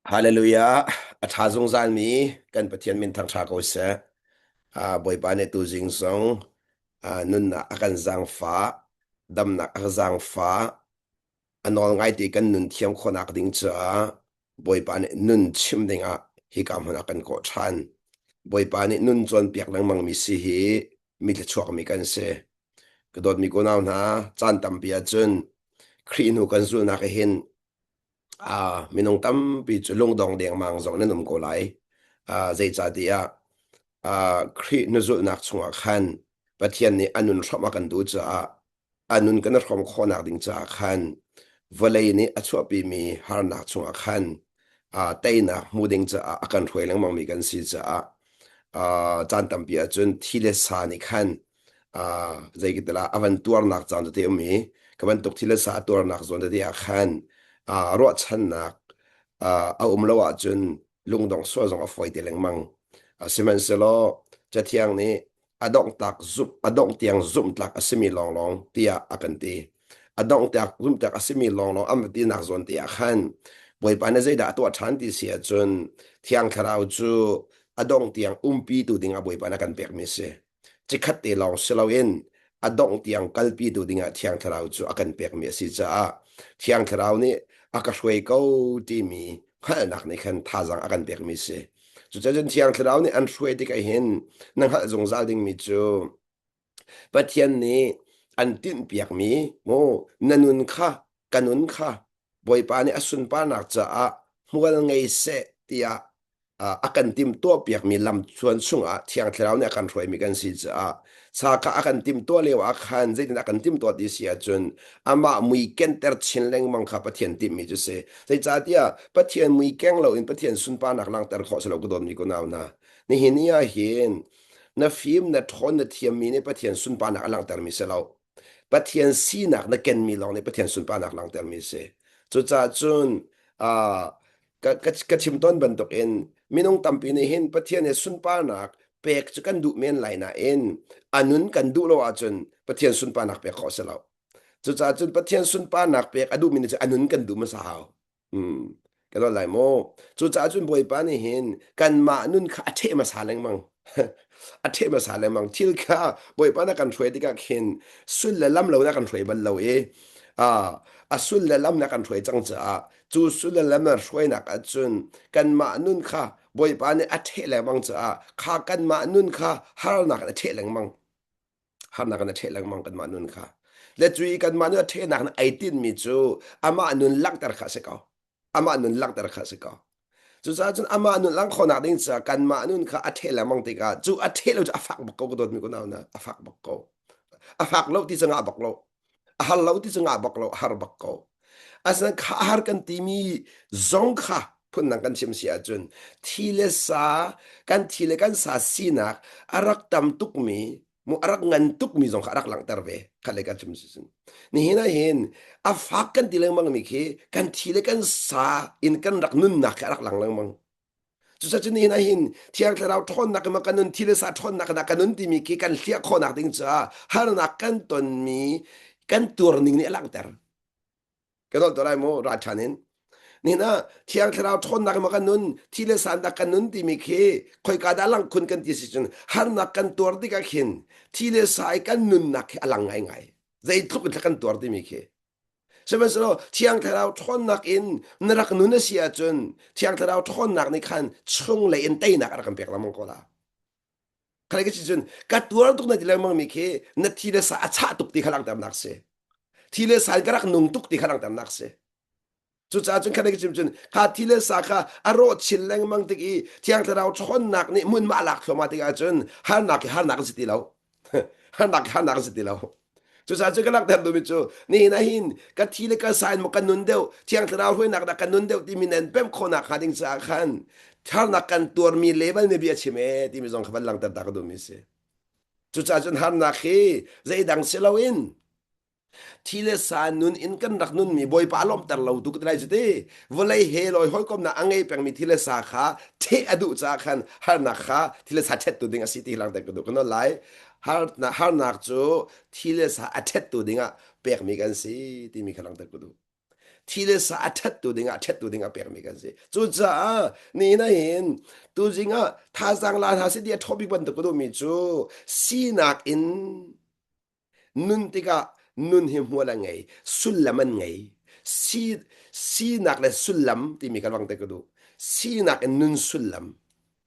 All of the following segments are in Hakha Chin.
Hallelujah. A ṭha zungzalmi kan Pathian min thangṭha ko seh. Ah, Bawipa nih tuzing zong ah, nunnak a kan zaangfah, damnak a kan zaangfah, a nawl ngaite kan nun thiam khawhnak ding caah Bawipa nih nun chim dingah hika hmun ah kan kawh ṭhan. Bawipa nih nun cawnpiak lengmangmi si hi mi thluachuakmi kan si. Ka dawtmi unau hna, caan tampi ahcun Khrih hnu kan zulhnak ah hin Ah, minung tampi cu lungdong dengmang zong nan um ko lai. Ah, zeicahtiah ah, Khrih na zulhnak chungah khan Pathian nih a nun hrawmh a kan duh caah a nun kan i hrawm khawhnak ding caah khan vawlei nih a chuahpimi harnak chungah khan ah, teinak hmu ding caah a kan hruai lengmangmi kan si caah ah, caan tampi ahcun thi le sa nih khan uh, zeikitala a van tuarnak caan tete um i ka bantuk thil le sa a tuarnak zawn tete ah khan uh, ruahchannak uh, a um lo ahcun lungdong sual zong a fawi te lengmang. Uh, sihmanhsehlaw Cathiang nih a dongh tak zumh a dongh tiang zumh tlak a simi lawnglawng tiah a kan ti. A dongh tiang zumh tlak a simi lawnglawng an va tinak zawn te ah khan Bawipa nih zeidah a tuah ṭhan ti si ahcun Thiang Thlarau cu a dongh tiang umpi tu ding ah Bawipa nih a kan pekmi a si. Cikhat te lawng si loin a dongh tiang kalpitu dingah Thiang Thlarau cu a kan pekmi a si caah Thiang Thlarau nih a ka hruai ko timi hngalhnak nih khan thazaang a kan pekmi a si. Cucun Thiang Thlarau nih an hruai tikah hin na hngalh zungzal dingmi cu Pathian nih an tinhpiakmi mu na nun kha ka nun kha Bawipa nih a sunparnak caah hmual ngei seh tiah a kan timhtuahpiakmi lamthluan chungah Thiang Thlarau nih a kan hruaimi kan si caah sa kha a kan timhtuah lio ah khan zeitin a kan timhtuah ti si ahcun amah mui kenter chin lengmang kha Pathian timhmi cu si. Zeicahtiah Pathian mui keng loin Pathian sunparnak langhter khawh si lo ka dawtmi kunau hna. Nihin ni ah hin na fim na ṭhawn na thiammi nih Pathian sunparnak a langhtermi si lo. Pathian sinak na kenmi lawng nih Pathian sunparnak langhtermi si. Cucaah cun uh, ka, ka, ka chim tawn bantukin minung tampi nih hin Pathian he sunparnak pek cu kan duh men lai nain a nun kan duh lo ahcun Pathian sunparnak pek khawh si lo. Cucaah cun Pathian sunparnak pek a duhmi nih cun a nun kan duh hmasa hau. Hmm. Ka dawt lai maw? Cucaah cun Bawipa nih hin kanmah nun kha a ṭheh hmasa lengmang. a ṭheh hmasa lengmang. Thil kha Bawipa na kan hruai tikah khin sul le lam lo na kan hruai bal lo i ah a sul le lam na kan hruai cang caah cu sul le lam na hruainak ahcun kanmah nun kha Bawipa nih a ṭheh lengmang caah kha kanmah nun kha harnak in a ṭheh lengmang. Harnak in a ṭheh lengmang kanmah nun kha. Le cu i kanmah nun a ṭhehnak in ai tinhmi cu amah nun langhter kha a si ko. Amah nun langhter kha a si ko. Cucaah cun amah nun langh khawhnak ding caah kanmah nun kha a ṭheh lengmang tikah cu a ṭheh lo cu a fak bak ko ka dawtmi kunau na a fak bak ko. A fak lo ti cu ngah bak lo. A har lo ti cu ngah bak lo, a har bak ko. Asinain kha a har kan timi zong kha phundang kan chim si ahcun thi le sa kan thi le kan sa sinak a rak tam tukmi mu a rak ngan tukmi zong kha a rak langhter ve khat le kan chim si cun nihin ah hin a fak kan ti lengmang mi khi kan thi le kan sa in kan rak nunnak khi a rak lang lengmang Cucaah nihin ah hin Thiang Thlarau ṭhawnnak in kan nun thi le sa ṭhawnnak in kan nun timi khi kan hliah khawhnak ding caah harnak kan tonmi kan tuar ning nih a langhter. Ka dolh to lai mu ra ṭhan in. Nihin ah Thiang Thlarau ṭhawnnak in kan nun thi le sa in kan nun timi khi khoika dah lang khun kan ti si cun harnak kan tuar tikah khin thi le sa i kan nunnak khi a lang ngaingai. Zeitluk in kan tuar timi khi. Sihmanhsehlaw Thiang Thlarau ṭhawnnak in na rak nun a si ahcun Thiang Thlarau ṭhawnnak nih khan chunglei in teinak a rak kan pek lengmang ko la. Khalai ka si cun ka tuar tuk na ti lengmang mi khi na thi le sa a chah tuk ti kha langhternak si. Thi le sa in ka rak nung tuk ti kha langhternak si. Cucaah cun khalai ka chim cun kha thi le sa kha a rawh chin lengmang tik i Thiang Thlarau ṭhawnnak nih hmunhma a lak thluahmah tikah cun harnak hi harnak an si ti lo. Harnak hi harnak an si ti lo. Cucaah cu ka langhter duhmi cu nihin ah hin ka thi le ka sa in maw kan nun deuh Thiang Thlarau hruainak dah kan nun deuh timi nan pemh khawhnak hnga ding caah khan harnak kan tuarmi level nih bia chim ee timi zong kha van langhter ta ka duhmi si. Cucaah cun harnak hi zeidang si loin thi le sa nun in kan rak nunmi Bawipa a lawmhter lo tu ka ti lai cu ti vawlei he lawi hawikomnak a ngei pengmi thi le sa kha ṭheh a duh caah khan harnak kha thi le sa ṭhettu ding a si ti langhter ka duh ka nawl lai harnak harnak cu thi le sa a ṭhettu dingah pekmi kan si timi kha langhter ka duh. Thi le sa a ṭhattu dingah ṭhettu dingah pekmi kan si. Cucaah ni na hin tuzing ah thazaang la hna seh ti a ṭhawbik bantuk ka duhmi cu sinak in Nun tikah nun hi hmual a ngei, sullam an ngei. Si, sinak le sullam timi ka lang te ka duh. Sinak in nun sullam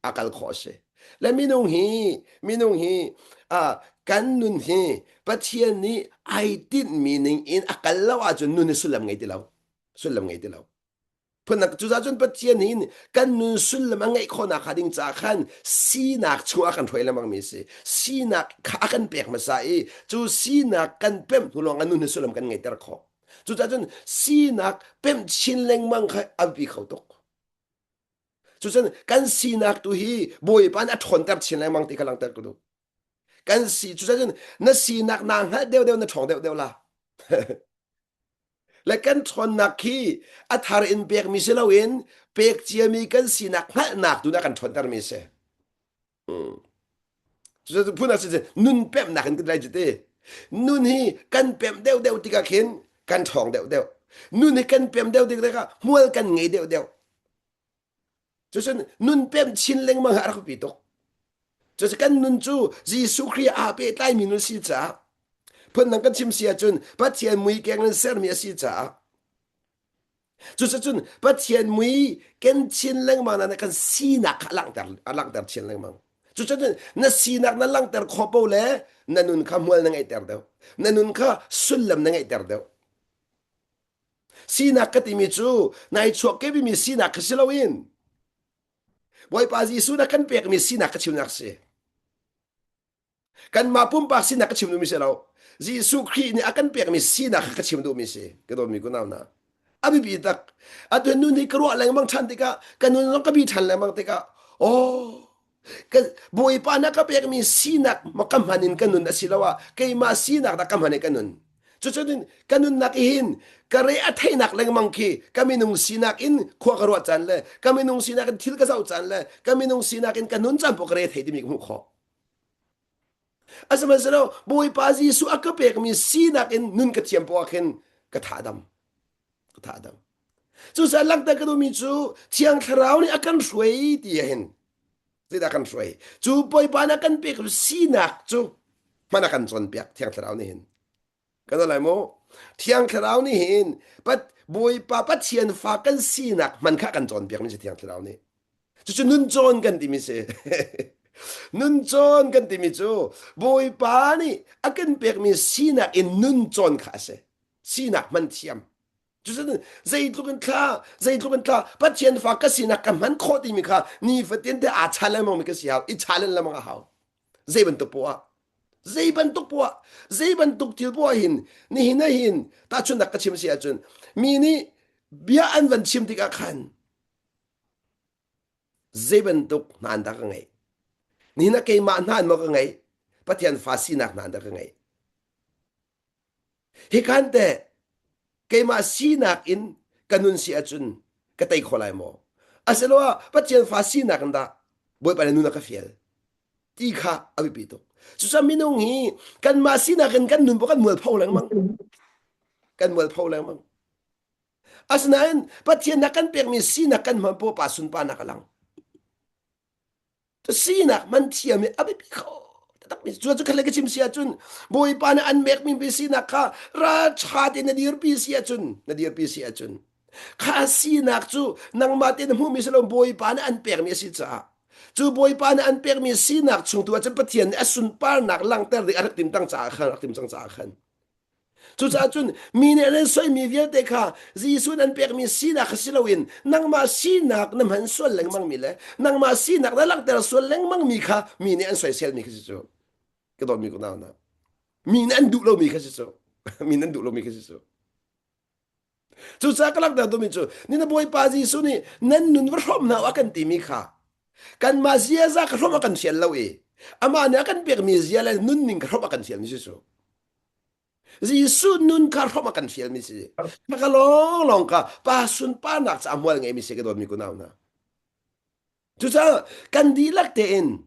a kal khawh a si. Le minung hi, minung hi, uh, kan nun hi Pathian nih ai tinhmi ning in a kal lo ahcun nun hi sullam ngei ti lo. Sullam ngei ti lo. Phundang cucaah cun Pathian hin kan nun sullam a ngeih khawhnak hnga ding caah khan sinak chungah kan hruai lengmang mi a si. Sinak kha a kan pek hmasa i cu sinak kan pemh hnu lawng ah nun hi sullam kan ngeihter khawh. Cucaah cun sinak pemh chin lengmang kha a biapi kho tuk. Cucun kan sinak tu hi Bawipa nih a ṭhawnter chin lengmang ti kha langhter ka duh. Kan si cucaah cun na sinak naa hngalh deuhdeuh na ṭhawng deuhdeuh la. Le kan ṭhawnnak khi a thar in pekmi si loin pek ciami kan sinak hngalhnak tu na kan ṭhawntermi a si. Mm. Cucu phun ah si nun pemhnak in kan lai cu ti. Nun hi kan pemh deuhdeuh tikah khin kan ṭhawng deuhdeuh. Nun hi kan pemh deuh tikah hmual kan ngei deuhdeuh. Cucun nun pemh chin lengmang ah a rak biapi tuk. Cucu kan nun cu Jesuh Khrih aa pehtlaimi nun si caah phundang kan chim si ahcun Pathian mui keng in sermi a si caah cucun Pathian mui ken chin lengmang na kan sinak kha a langhter a langhter chin lengmang. Cucun na sinak na langhter khawh po le na nun kha hmual na ngeihter deuh. Na nun kha sullam na ngeihter deuh. Sinak ka timi cu nai chuak kebimi sinak kha si loin Bawipa Jesuh na kan pekmi sinak ka chimnak si. Kanmah pumpak sinak ka chim duhmi si lo. Jesuh Khrih nih a kan pekmi sinak kha ka chim duhmi si. Ka dawtmi kunau hna. A biapi tak. Atu nun hi ka ruah lengmang ṭhan tikah, ka nun zong ka bi ṭhan lengmang tikah, oh, ka Bawipa na ka pekmi sinak ma ka hman in ka nun asiloah keimah sinak dah ka hman in ka nun. Cucun ka nunnak hin ka re a theihnak lengmang khi ka minung sinak in khua ka ruah caan le ka minung sinak in thil ka zoh caan le ka minung sinak in ka nun caan pawh ka re thei timi ka hmuh khawh. Asihmanhsehlaw Bawipa Jesuh a ka pekmi sinak in nun ka thiam poah khin ka tha dam. Ka tha dam. Cucaah langhter ka duhmi cu Thiang Thlarau nih a kan hruai ti hin zeidah kan hruai? Cu Bawipa nih a kan pek sinak cu hman a kan cawnpiak Thiang Thlarau nih hin. Kan lai mu. Thiang Thlarau nih hin Pat Bawipa Pathian fa kan sinak hman kha kan cawnpiak mi si Thiang Thlarau nih. Cucu nun cawn kan timi si. nun cawn kan timi cu Bawipa nih a kan pekmi sinak in nun cawn kha a si. Sinak hman thiam. Cucun zeitluk in thla, zeitluk in thla Pathian fa ka sinak ka hman khawh timi kha nifatin te aa challenge lengmang mi ka si hau, i challenge lengmang a hau. Zei bantuk poah zei bantuk poah zei bantuk thil poah hin nihin ah hin tahchunhnak ka chim si ahcun mi nih bia an van chim tikah khan zei bantuk hna an dah ka ngeih nihin ah keimah hna an maw ka ngeih Pathian fa sinak hna an dah ka ngeih Hi khan teh keimah sinak in ka nun si ahcun ka tei kho lai maw? Asiloah Pathian fa sinak in dah Bawipa nih nun a ka fial ti kha a biapi tuk. Cucaah minung hi kanmah sinak in kan nun pawh kan mualpho lengmang. Kan mualpho lengmang. Asinain Pathian na kan pekmi sinak kan hman pawh pa sunparnak a lang. Sinak man thiam hi a biapi kho taktakmi cu cu khat le ka chim si ahcun Bawipa nih an mekmi mi sinak kha ralṭha tein na dirpi si ahcun na dirpi si ahcun kha sinak cu nangmah tein na hmuhmi si lo Bawipa nih an pekmi a si caah cu Bawipa nih an pekmi sinak chung tu ahcun Pathian nih a sunparnak langhter ding a rak tim tang caah khan rak tim cang caah khan Cucaah cun mi nih an soimi vialte kha Jesuh an pekmi sinak kha si loin nangmah sinak na hman sual lengmangmi le nangmah sinak na langhter sual lengmangmi kha mi nih an soiselmi kha si cu. Ka dawtmi ka nau hna. Mi nih an duh lomi kha si cu. Mi nih an duh lomi kha si cu. Cucaah ka langhter duhmi cu ni na Bawipa Jesuh nih nan nun va hrawm hna u a kan timi kha kanmah ziaza ka hrawm a kan fial lo i amah nih a kan pekmi zia le nunning ka hrawm a kan fialmi si cu. Jesuh nun kha hrawm a kan fialmi si. Ka lawnglawng ka pa sunparnak caah hmual ngeimi si ka dawtmi kunau hna. Cucaah kan dihlak tein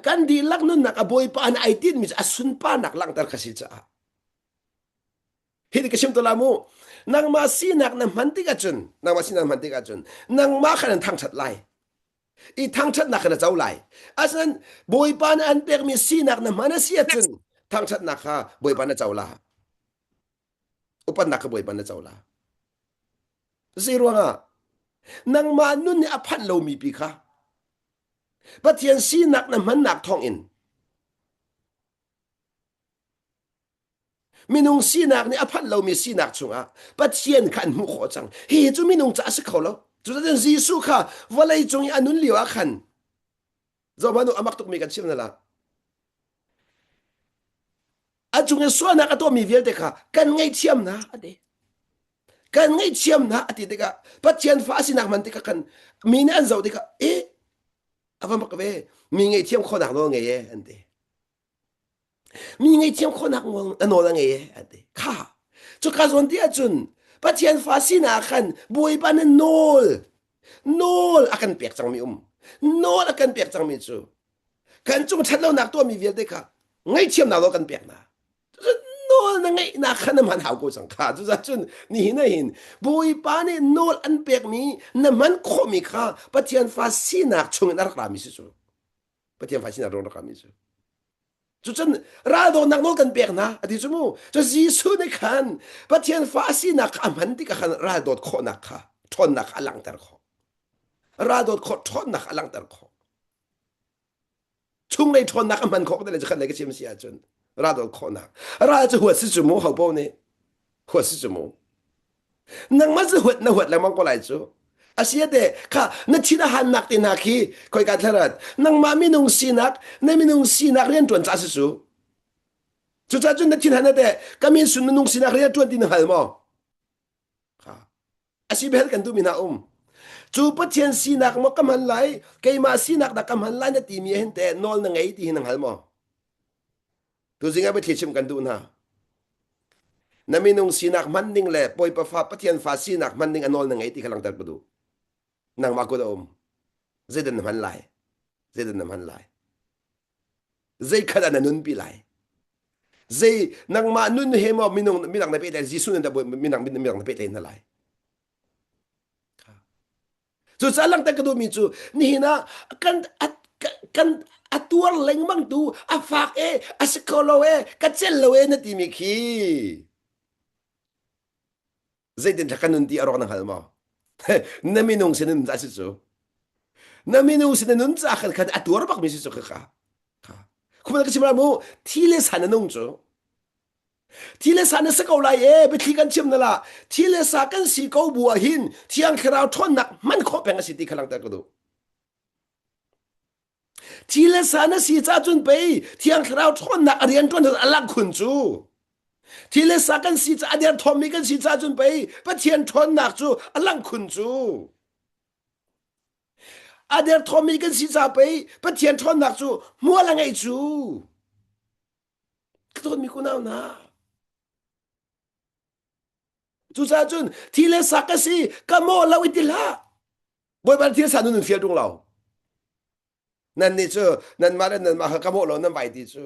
kan dihlak nunnak a Bawipa nih ai tinhmi cu a sunparnak langhter kha si caah hi ka chim to la mu. Nangmah sinak na hman tik ahcun, nangmah sinak na hman tik ahcun, nangmah kha nan thangṭhat lai. I thangṭhatnak kha na co lai. Asinain Bawipa nih an pekmi sinak na hman a si ahcun thangṭhatnak kha Bawipa na co la. Upatnak kha Bawipa na co la. Zei ruangah? Nangmah nun nih a phanh lomi pi kha Pathian sinak na hmannak thawngin Minung sinak nih a phanh lomi sinak chungah Pathian kha an hmuh khawh cang. Hihi cu minung ca a si kho lo. Cucaah Jesuh kha vawlei cung i a nun lio ah khan zohhmanh u a mak tukmi kan chim hna la. A cung i sualnak a tuahmi vialte kha kan ngaihthiam hna a ti. Kan ngaihthiam hna a ti tikah Pathian fa a sinak hman tikah khan mi nih an zoh tikah e a va mak ve mi ngaihthiam khawhnak nawl ngei e an ti. Mi ngaihthiam khawhnak a nawl a ngei e an ti. Kha cuka zawn ti ahcun Pathian fa sinak khan Bawipa nih nawl nawl a kan pek cangmi um. Nawl a kan pek cangmi cu kan cung ṭhatlonak tuahmi vialte kha ngaihthiamnak nawl kan pek hna. Nawl na ngeihnak kha na hman hau ko cang kha. Cucaah cun nihin ah hin Bawipa nih nawl an pekmi na hman khawhmi kha Pathian fa sinak chungin a rak rami si cu. Pathian fa sinak ruang rak rami cu. Cucun raldawtnak nawl kan pek hna a ti cu mu. Cu Jesuh nih khan Pathian fa a sinak kha a hman tikah khan raldawt khawhnak kha ṭhawnnak kha a langhter khawh. Raldawt khawh ṭhawnnak a langhter khawh. Chunglei ṭhawnnak a hman khawh te le khat lei ka chim si ahcun raldawt khawhnak. Ral cu huat si cu mu ho paoh nih huat si cu mu. Nangmah cu huat na huat lengmang ko lai cu. Asia te kha na thin a hannak te hna khi khoika thlarat nangmah minung sinak na minung sinak rian ṭuan ca si cu. Cucaah cun na thin han te ka min sun minung sinak rian ṭuan ti na hngal maw? Kha asi bel kan duhmi hna um. Cu Pathian sinak maw ka hman lai keimah sinak dah ka hman lai na timi hin te nawl na ngei ti hi na hngal maw? Tuzing ah biathli chim kan duh hna. Na minung sinak hman ding le Bawipa fa Pathian fa sinak hman ding a nawl na ngei ti kha langhter ka duh. Nangmah kut a um. Zeidan na hman lai? Zeidan na hman lai? Zei khat ah na nunpi lai? Zei nangmah nun he maw minung midang na pehtlaih Jesuh nun dah midang midang na pehtlaih hna lai? Cucaah langhter ka duhmi cu nihin ah kan kan a tuar lengmang tu a fak e a si kho lo e ka cel lo e na timi khi zeitin kan nun ti a rawk na hngal maw na minung sin nun ca si cu na minung sin nun ca khan khan a tuar bak mi si cu kha kha khuma ka chim ra mu thi le san na nung cu Thi le sa na si ko lai e biathli kan chim na la thi le sa kan si ko bu ah hin thiang thlarau ṭhawnnak hman khawh peng a si ti kha langhter ka duh. Thi le sa na si ca cun pei thiang thlarau ṭhawnnak a rian ṭuan a lang khun cu. Thi le sa kan si ca a derthawmmi kan si ca cun pei Pathian ṭhawnnak cu a lang khun cu. A derthawmmi kan si ca pei Pathian ṭhawnnak cu hmual a ngei cu. Ka dawtmi kunau hna. Cucaah cun thi le sa ka si, ka maw lo i ti hlah. Bawipa thil sa nun fial ṭung lo. Nan nih cu nanmah le nanmah kha ka mawh lo nan vai ti cu.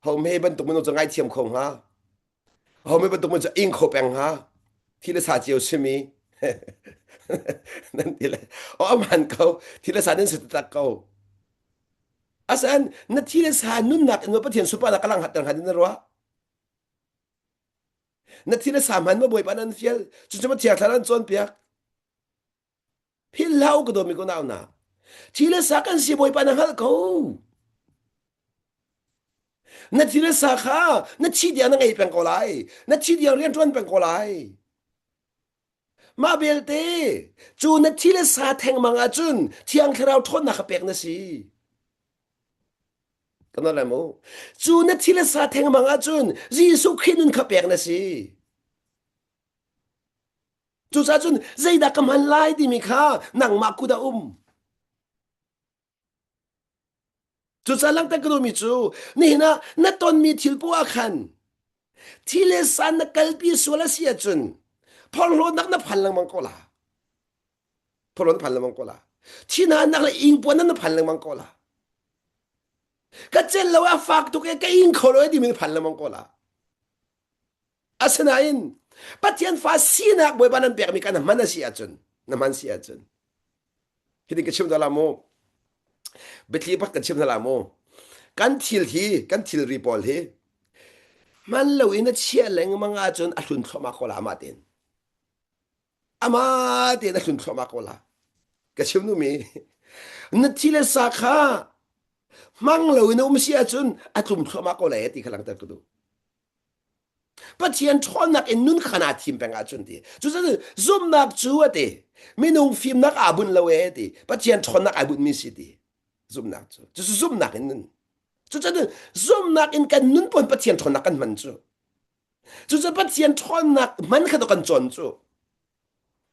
Ho me bantuk minung cu ngaithiam kho hnga. Ho me bantuk minung cu ing kho peng hnga. Thi le sa cio simi. Nan ti le o aman ko thi le sa nan si tak ko. Asan na thi le sa nunnak in Pathian sunparnak ka lang hatter hnga na ruah. Na thi le sa hman ma Bawipa nan fial. Cucu ma thiang thlarau an cawnpiak. Philh hlah u ka dawmi ko nau na. Thi le sa kan si Bawipa na hngalh ko. Na thi le sa kha na thi tiang na ngei peng ko lai. Na thi tiang rian ṭuan peng ko lai. Mah belte cu na thi le sa thengmang ahcun Thiang Thlarau ṭhawnnak kha pek na si. Kan lai mu. Cu na thi le sa thengmang ahcun Jesuh Khrih nun kha pek na si. Cucaah cun zeidah ka hman lai timi kha nangmah kut a um. Cucaah langhter ka duhmi cu nihin ah na tonmi thil poah ah khan thi le san na kalpi sual a si ahcun phorhlawtnak na phan lengmang ko la. Phorhlawt na phan lengmang ko la. Thinhannak le ingpuan na phan lengmang ko la. Ka cel lo a fak tuk e ka ing kho lo e timi na phan lengmang ko la. Asinain Pathian fa sinak Bawipa nan pekmi kan hman a si ahcun na hman si ahcun hitin ka chim dah la mu biathli bak kan chim hna la mu kan thil hi kan thilri pawl hi hman lo in a chiah lengmang ahcun a hlun thluahmah ko la amah tein amah tein a hlun thluahmah ko la ka chim duhmi na thi le sa kha hmang lo in a um si ahcun a tlum thluahmah ko lai ti kha langhter ka duh Pathian ṭhawnnak in nun kha naa thim peng ahcun ti. Cucaah zumhnak cu a ti. Minung fimnak aa bunh lo ee ti. Pathian ṭhawnnak ai bunhmi si ti. Zumhnak cu. Cucu zumhnak in nun. Cucaah zumhnak in kan nun pon Pathian ṭhawnnak kan hman cu. Cucaah Pathian ṭhawnnak hman kha kan cawn cu.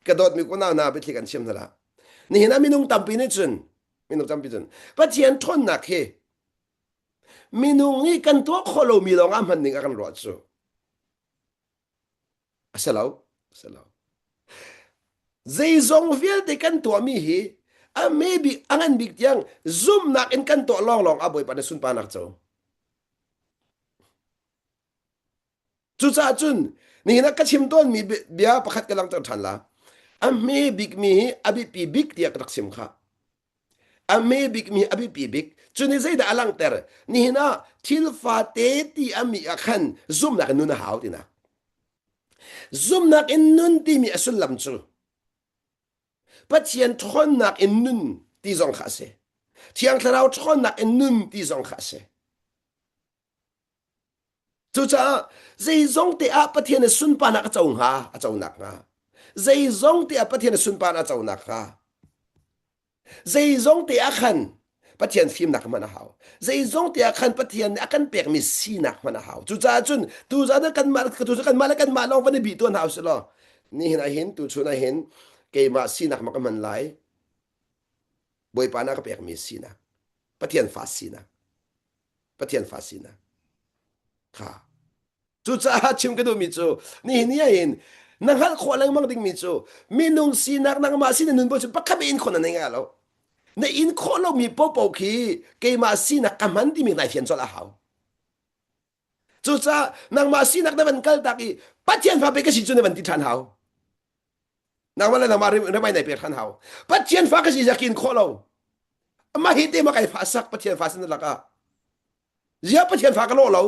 Ka dawtmi kunau hna biathli kan chim hna la. Nihin ah minung tampi nih cun minung tampi cun Pathian ṭhawnnak hi Minung nih kan tuah khawh lomi lawng ah hman ding a kan ruah cu. A si lo. A si lo. Zeizong vialte kan tuahmi hi a me bik a ngan bik tiang zumhnak in kan tuah lawnglawng ah Bawipa na sunparnak co. Cucaah cun nihin ah ka chim tawnmi bia pakhat ka langhter ṭhan la. A hme bikmi hi a biapi bik tiah ka rak chim kha. A hme bikmi a biapi bik. Cu nih zeidah a langhter? Nihin ah thil fate ti a mi ah khan zumhnak in nun a hau tinak. Zumhnak in nun timi a sullam cu Pathian ṭhawnnak in nun ti zong kha a si. Thiang Thlarau ṭhawnnak in nun ti zong kha a si. Cucaah zeizong te ah Pathian i sunparnak a co hnga, a co nakhnga. Zeizong te ah Pathian i sunparnak a co nakhnga. Zeizong te ah khan Pathian fimnak hman a hau. Zeizong te ah khan Pathian nih a kan pekmi sinak hman a hau. Cucaah cun tuzaan ah kanmah tu cu kanmah le kanmah lawng van i bih tuan hau si law nihin ah hin tuchun ah hin keimah sinak ma ka hman lai. Bawipa na ka pekmi sinak. Pathian fa sinak. Pathian fa sinak kha cucaah chim ka duhmi cu nihin ni ahhin na hngalh khawh lengmang dingmi cu minung sinak nangmah sin nun bo cu pakhat in khon na nei nga lo na in khawh lomi popo khi keimah sinak ka hman timi nai fian colh a hau cucaah nangmah sinak na van kal tak i Pathian fa pe ka si cu na van ti ṭhan hau nangmah le nangmah remai nai pek ṭhan hau Pathian fa ka si zakin khawh lo mah hi te ma kai fa sak Pathian fa sin lak ah zia Pathian fa ka lawh lo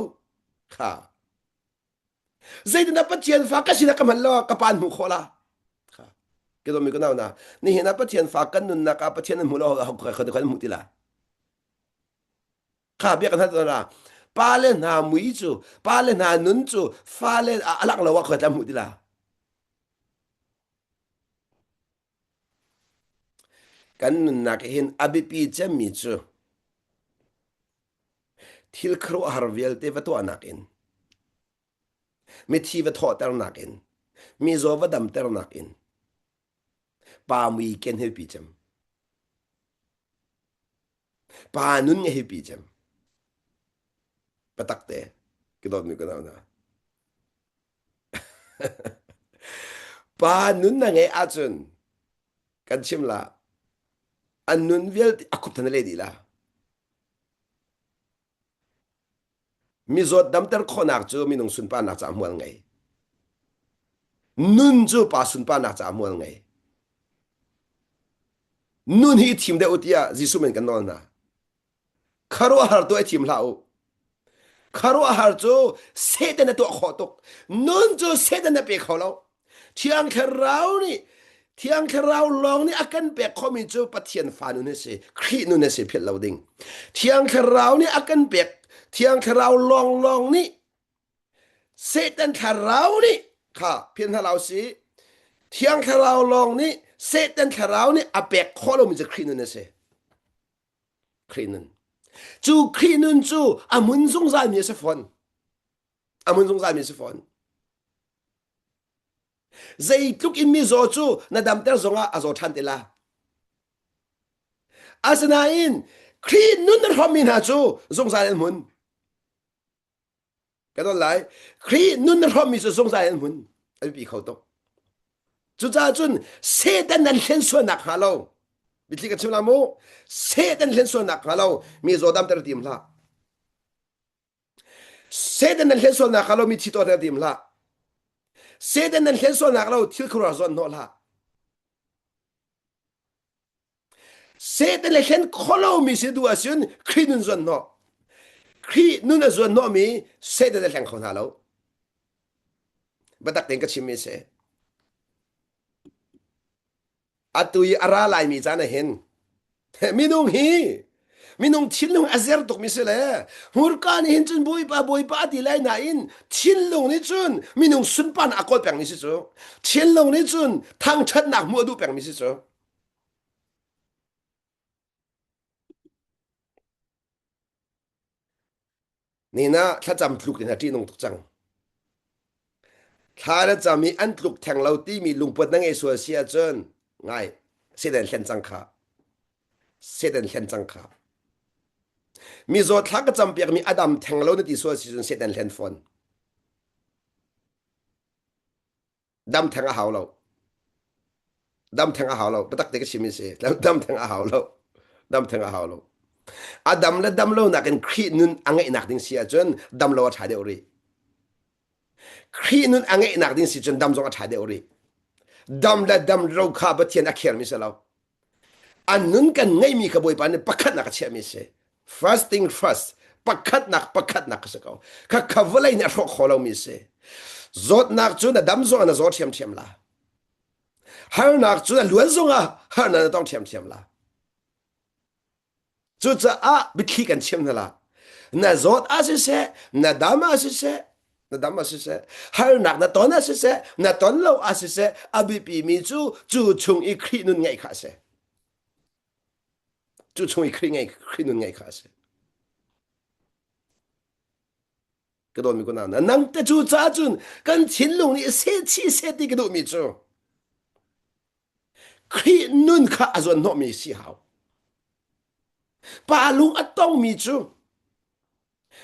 kha zeitindah Pathian fa ka sinak ka hman lo ka pan hmu khawh la kha ke do mi ko nau na nihin ah Pathian fa kan nunnak ah Pathian an hmu lo kha kha hmu ti la kha bia kan hal la pa le hna mui cu pa le hna nun cu fa le a lang lo ah kha tla hmu ti la Kan nunnak hin a biapi cemmi cu thil khuaruahhar vialte va tuahnak in, mithi va thawhternak in, mizaw va damternak in, pa mui ken hi biapi cem. Pa nun hi biapi cem. Patak te, ka dawtmi ka nau hna. Pa nun na ngeih ahcun kan chim la an nun vialte a khup than le dih la. Mizawt damter khawhnak cu minung sunparnak caah hmual ngei. Nun cu pa sunparnak caah hmual ngei. Nun hi thim deuh u tiah Jesuh men kan nawl hna. Khuaruahhar tuah i thim hlah u. Khuaruahhar cu Satan a tuah khawh tuk. Nun cu Satan a pe kho lo. Thiang Thlarau nih Thiang Thlarau lawng nih a kan pek khomi cu Pathian fa nun a si, Khrih nun a si philh lo ding. Thiang Thlarau nih a kan pek, Thiang Thlarau lawnglawng nih Satan thlarau nih kha philh hna lo si. Thiang Thlarau lawng nih Satan thlarau nih a pek khawh lomi cu Khrih nun a si. Khrih nun. Cu Khrih nun cu a hmun zungzalmi a si fawn. A hmun zungzalmi a si fawn. Zeitluk in mizaw cu na damter zongah a zaw ṭhan te la. Asinain Khrih nun na hrawmmi hna cu zungzal an hmun. Ka don lai. Khrih nun na hrawmmi cu zungzal in hmun. A biapi kho tuk. Cucaah cun Satan nan hlen sualnak hnga lo. Biathli ka chim la mu. Satan hlen sualnak hnga lo. Mi zaw damter tim hlah. Satan nan hlen sualnak hnga lo mi thi tuahter tim hlah. Satan nan hlen sualnak lo thil khuaruahhar zuan hnawh hlah. Satan le hlen kholomi si duh ahcun Khrih nun zuan hnawh. Khrih nun a zuan hnawhmi Satan a hleng kho hna lo. Biatak tein ka chimmi a si. Atu i a ra laimi caan ah hin minung hi minung thinlung a zer tukmi si le hmurka nih hin cun bawipa bawipa a ti lai nain thinlung nih cun minung sunparnak a kawl pengmi si cu thinlung nih cun thangṭhatnak hmuh a duh pengmi si cu Ni na thlacam tluk in a ṭihnung tuk cang. Thla na cam i an tluk theng lo timi lungput na ngei sual si ahcun ngai Satan hlen cang kha. Satan hlen cang kha. Mizaw thla ka campiak mi a dam theng lo na ti sual si cun Satan hlen fawn. Dam theng a hau lo. Dam theng a hau lo. Biatak te ka chim si. Dam theng a hau lo. Dam theng a hau lo. A dam le dam lo nakin Khrih nun a ngeihnak ding si ahcun dam lo a ṭha deuh rih. Khrih nun a ngeihnak ding si cun dam zong a ṭha deuh rih. Dam le dam lo kha Pathian a khermi si lo. An nun kan ngeihmi kha Bawipa nih pakhatnak a chiahmi si. First thing first, pakhatnak pakhatnak ka si ko. Kha kha vawlei nih a hrawh kho lomi si. Zawtnak cu na dam zong ah na zaw ṭhiamṭhiam la. Harnak cu na luan zong ah harnak na tong ṭhiamṭhiam la. Cucaah biathli kan chim hna la. Na zawt ah siseh, na dam ah siseh, na dam ah siseh, harnak na ton ah siseh, na ton lo ah siseh, a biapimi cu cu chung i Khrih nun ngeih kha a si. Cu chung i Khrih ngeih Khrih nun ngeih kha a si. Ka dawtmi ko na nang te cu caah cun kan thinlung nih seh chih seh ti ka duhmi cu Khrih nun kha a zuan hnawhmi si hau. Pa lung a tongmi cu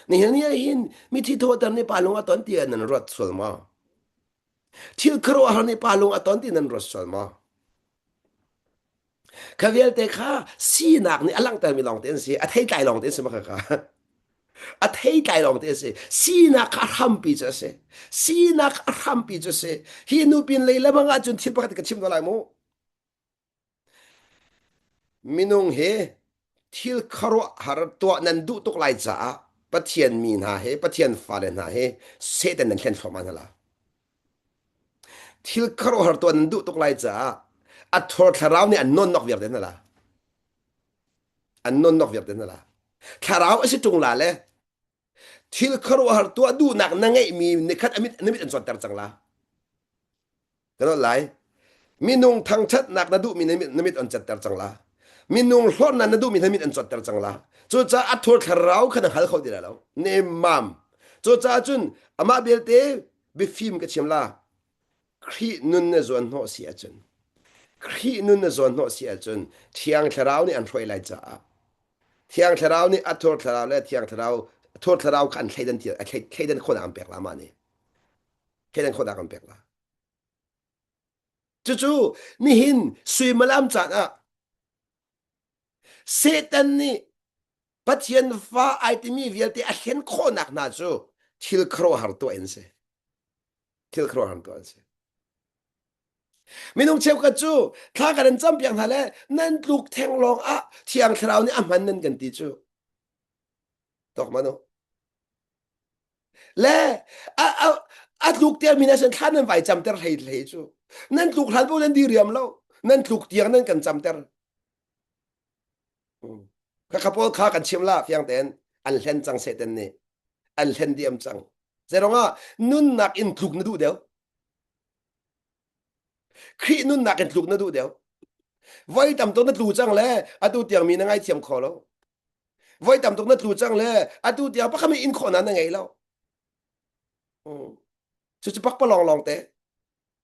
nihin ni ah hin mithi thawhter nih pa lung a ton ti nan ruat sual maw? Thil khuaruahhar nih pa lung a ton ti nan ruat sual maw? Kha vialte kha sinak nih a langhtermi lawngte an si, a theitlai lawngte an si ma kha kha. A theitlai lawngte a si. Sinak kha a hrampi cu a si. Sinak a hrampi cu a si. Hi nu pin lei lamang ahcun thil pakhat ka chim ko lai mu. Minung hi thil khuaruahhar tuah nan duh tuk lai caah Pathian mi hna he Pathian fale hna he Satan nan hlen thluahmah hna la. Thil khuaruahhar tuah nan duh tuk lai caah a thor thlarau nih an nawnnok viar te hna la. An nawnnok viar te hna la. Thlarau a si ṭung la le thil khuaruahhar tuah duhnak na ngeihmi nikhat a mit na mit an cawnter cang la. Ka dawt lai. Minung thangṭhatnak na duhmi na mit an catter cang la. Minung hlorhnak na duhmi na mit an cawtter cang la. Cucaah a thur thlarau kha na hngal kho ti lai lo. Nemmam. Cucaah cun amah belte biafim ka chim la. Khrih nun na zuan hnawh si ahcun Khrih nun na zuan hnawh si ahcun Thiang Thlarau nih an hruai lai caah Thiang Thlarau nih a thur thlarau le Thiang Thlarau thur thlarau kha an thleidan thleidan khawhnak an pek la mah nih thleidan khawhnak an pek la. Cucu nihin suimilam caan ah Satan nih Pathian fa ai timi vialte a hlen khawhnak hna cu thil khuaruahhar tuah in si. Thil khuaruahhar tuah an si. Minung cheukhat cu thla kan in campiak hna le nan tluk theng lawng ah Thiang Thlarau nih a hman nan kan ti cu. Tok manu. Le a, a, a tluk tiang mi na thla nan vai camter hlei hlei cu. Nan tluk hlan po nan diriam lo. Nan tluk tiang nan kan camter. Kha kha pawl kha kan chim la fiang tein an hlen cang Satan nih. An hlen diam cang. Zeirong nunnak in tluk na duh deuh. Khrih nunnak in tluk na duh deuh. Voi tam tuk na tlu cang le atu tiang mi na ngaithiam kho lo. Voi tam tuk na tlu cang le atu tiang pakhat in khawhnak na ngei lo. Cucu pakpalawng lawng te.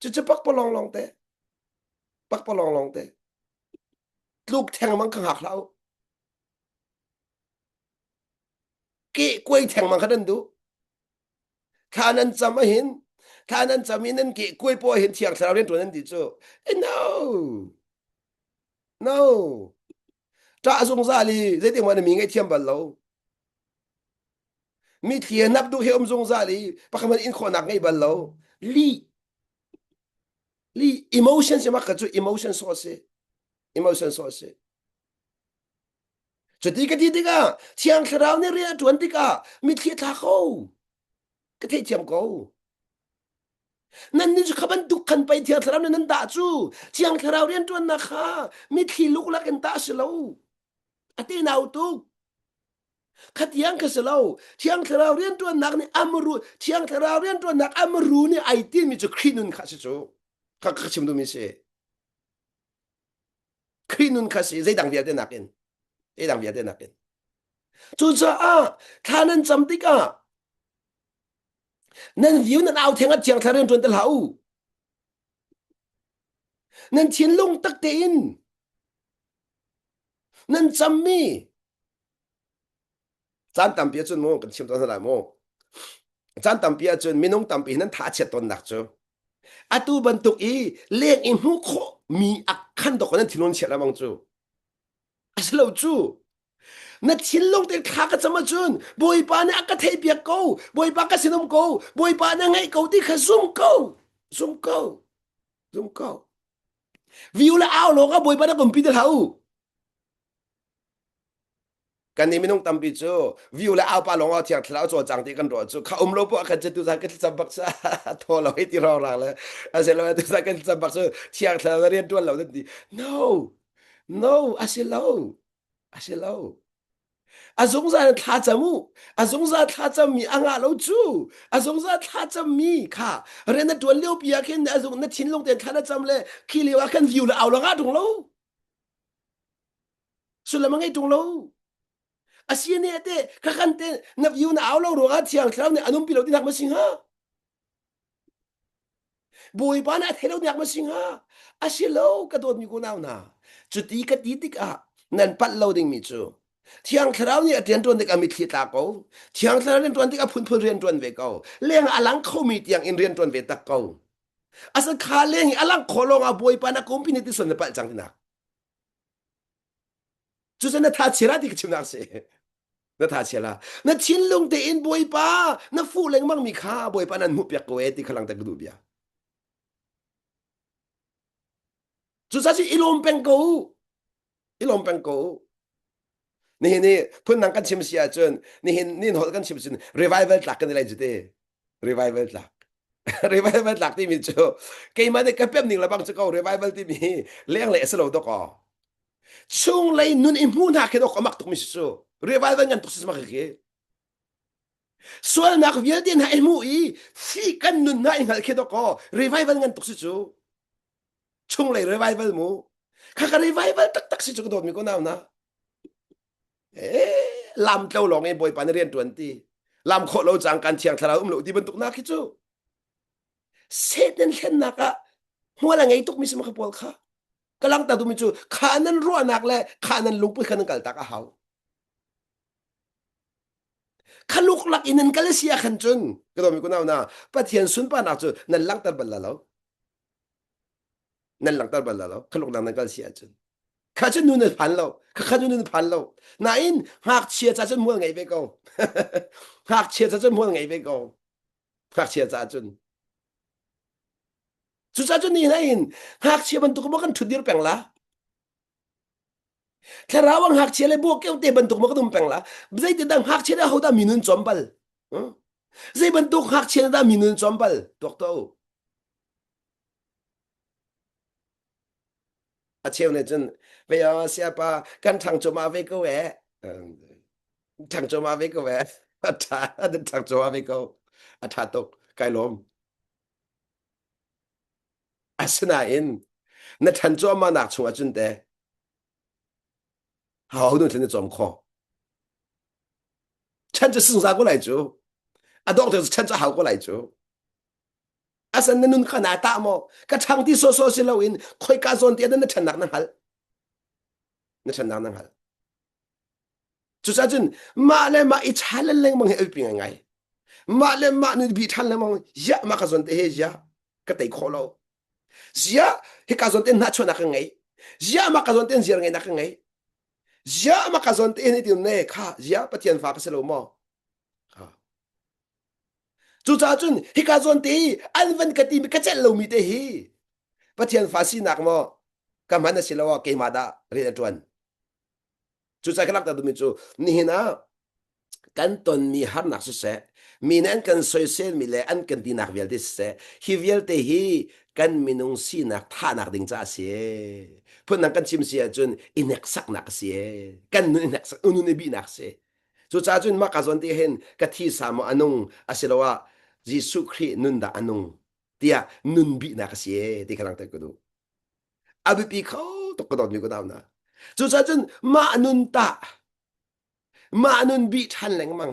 Cucu pakpalawng lawng te. Pakpalawng lawng te. Tluk theng mang kha hngak hlah u. Ke kuai theng mang kha nan duh. Thla nan cam ahin thla nan cam i nan ke kuai paw hin thiang thlarau rian ṭuan nan ti cu. Eh, no. No. Ṭah zungzal i zeitik hmanh mi ngaihthiam bal lo. Mi thli nap duh he um zungzal i pakhat hmanh in khawhnak ngei bal lo. Lih. Li emotion si mak ka cu emotion so si. Emotion so si. Cuti ka ti tikah Thiang Thlarau nih rian a ṭuan tikah mitthli a thla ko. Ka theithiam ko. Nan nih cu kha bantuk khan pei Thiang Thlarau nih nan dah cu. Thiang Thlarau rian ṭuannak kha mitthli luklak in tah a si lo. A tenau tuk. Khatiang kha si lo. Thiang Thlarau rian ṭuannak nih amru Thiang Thlarau rian ṭuannak amru nih ai timi cu Khrih nun kha si cu. Kha ka chim duhmi si. Khrih nun kha si zeidang vialte nakin zeidang vialte nakin cucaah thla nan cam tikah nan view nan au theng ah thiang thla rian ṭuan te hlah u nan thinlung tak tein nan cammi caan tampi ahcun mu kan chim tawn hna lai mu caan tampi ahcun minung tampi nan tha a chiat tawnnak cu atu bantuk i leng i hmuh khawh mi a khan dok nan thinlung chiat lamang cu asilo cu na thinlung te thla ka cam ahcun bawipa nih a ka theih piak ko bawipa ka sinum ko bawipa na ngaih ko ti kha zum ko zum ko zum ko viu le au lawng ah bawipa na kumpi te hlah u Kan nih minung tampi cu view le aupa lawng ah thiang thlarau cawlcang ti kan ruah cu kha um lo poah khan cu tuzan kan thlacam bak cu thaw lo hei ti rorang le asilo tuzan kan thlacam bak cu thiang thlarau na rian tuan lo nan ti no no asi lo asi lo a zungzal in thla cam u a zungzal thla cam mi a ngah lo cu a zungzal thla cam mi kha rian na tuan lio pi ah khin a zung na thinlung tein thla na cam le khi lio ah khan view le au la ngah tung lo Sullam a ngei ṭung lo. A si ne te kha kan te na view na au lo ruangah thiang thlarau nih an umpi lo tinak ma si hnga? Bawipa nih a thei lo tinak ma si hnga? A si lo ka dawtmi kunau hna. Cuti ka ti tikah nan palh lo dingmi cu Thiang Thlarau nih a rian ṭuan tikah mitthli tla ko. Thiang Thlarau rian ṭuan tikah phunphun rian ṭuan ve ko. Leng a lang khomi tiang in rian ṭuan ve tak ko. Asa kha leng i a lang khawh lawng ah Bawipa na kumpi nih ti suan na palh cang tinak. Cucu na tha chia ti ka chimnak si. Na tha chia la. Na thinlung tein Bawipa na fuh lengmang mi kha Bawipa nan hmuh piak ko e ti kha langter ka duh bia. Cucaah i lawm peng ko. I lawm peng ko. Nihin ni phundang kan chim si ahcun nihin nin holh kan chim cun revival tlak kan i lai cu te. Revival tlak. revival tlak timi cu keimah nih ka pem ning lebang cu ko revival timi hi lenglei a si lo dok aw. Chunglei nun i hmu hna khi dok amak tuk mi si cu. Revival ngan tuk si mak khi. Sualnak vialte hna i hmu i fi kan nun hna i hngalh khi dok aw revival ngan tuk si cu. Chunglei revival mu. Kha ka revival taktak si cu ka dawt mi ko nau na. Eh, lam tlo lawng in Bawipa nih rian ṭuan ti. Lam khawh lo cang kan thiang thlarau um lo ti bantuk nak khi cu. Satan hlennak ah hmual a ngei tukmi si ma kha pawl kha. Ka langta duhmi cu kha nan ruahnak le kha nan lungput kha nan kaltak a hau. Kha luklak in nan kal si ah khan cun ka dawmi kunau na Pathian sunparnak cu nan langhter bal la lo. Nan langhter bal la lo. Kha luklak nan kal si ahcun. Kha cu nu nan phan lo. Kha kha nu nan phan lo. Nain ngakchia ca cun mual ngei ve ko. Ngakchia ca cun mual ngei ve ko. Ngakchia ca cun. Cucaah cun ni in ngakchia bantuk maw kan ṭhutdir peng la? Thlarau ah ngakchia le bawkeu te bantuk maw kan um peng la? Zeitindah ngakchia nih ahodah mi nun cawm bal? Zei bantuk ngakchia nih dah mi nun cawm bal? Tuak tuah u. A cheu nih cun ve ah siapa kan ṭhang cuahmah ve ko eh. Ṭhang cuahmah ve ko eh. A ṭha, an ṭhang cuahmah ve ko. A ṭha tuk. Kai lawm. Asinain na ṭhan cuahmahnak chungah cun teh ho nu thlen na cawm khawh. Ṭhan cu zungzal ko lai cu. A dawk cu ṭhan cu a hau ko lai cu. Asan na nun kha naa tah maw? Ka ṭhang ti sawsawh si loin khoika zawn ti ah na ṭhannak na hngalh. Na ṭhannak na hngalh. Cucaah cun mah le mah i challenge lengmang hi a biapi ngaingai. Mah le mah nih bi ṭhan lengmang ziah mah ka zawn te he ziah ka tei khawh lo. Ziah hika zawn te hnahchuahnak ka ngei. Ziah mah ka zawn te ziar ngeihnak ka ngei. Ziah mah ka zawn te hin ti ne kha ziah Pathian fa ka si lo maw? Cucaah cun hika zawn te hi an van ka timi ka celh lomi te hi. Pathian fa sinak maw ka hman a si lo ah keimah dah rian a ṭuan? Cucaah ka langhter duhmi cu nihin ah kan tonmi harnak siseh, mi nih an kan soiselmi le an kan tinak vialte siseh, hi vialte hi kan minung sinak thahnak ding caah a si. Phundang kan chim si ahcun i hneksaknak a si. Kan nun i hneksak, nun i bihnak a si. Cucaah cun mah ka zawn te hin ka thisa maw a nung asiloah Jesuh Khrih nun dah a nung tiah nun bihnak a si ti kha langhter ka duh. A biapi kho tuk ka dawtmi ka nau hna. Cucaah cun mah nun tah mah nun bih ṭhan lengmang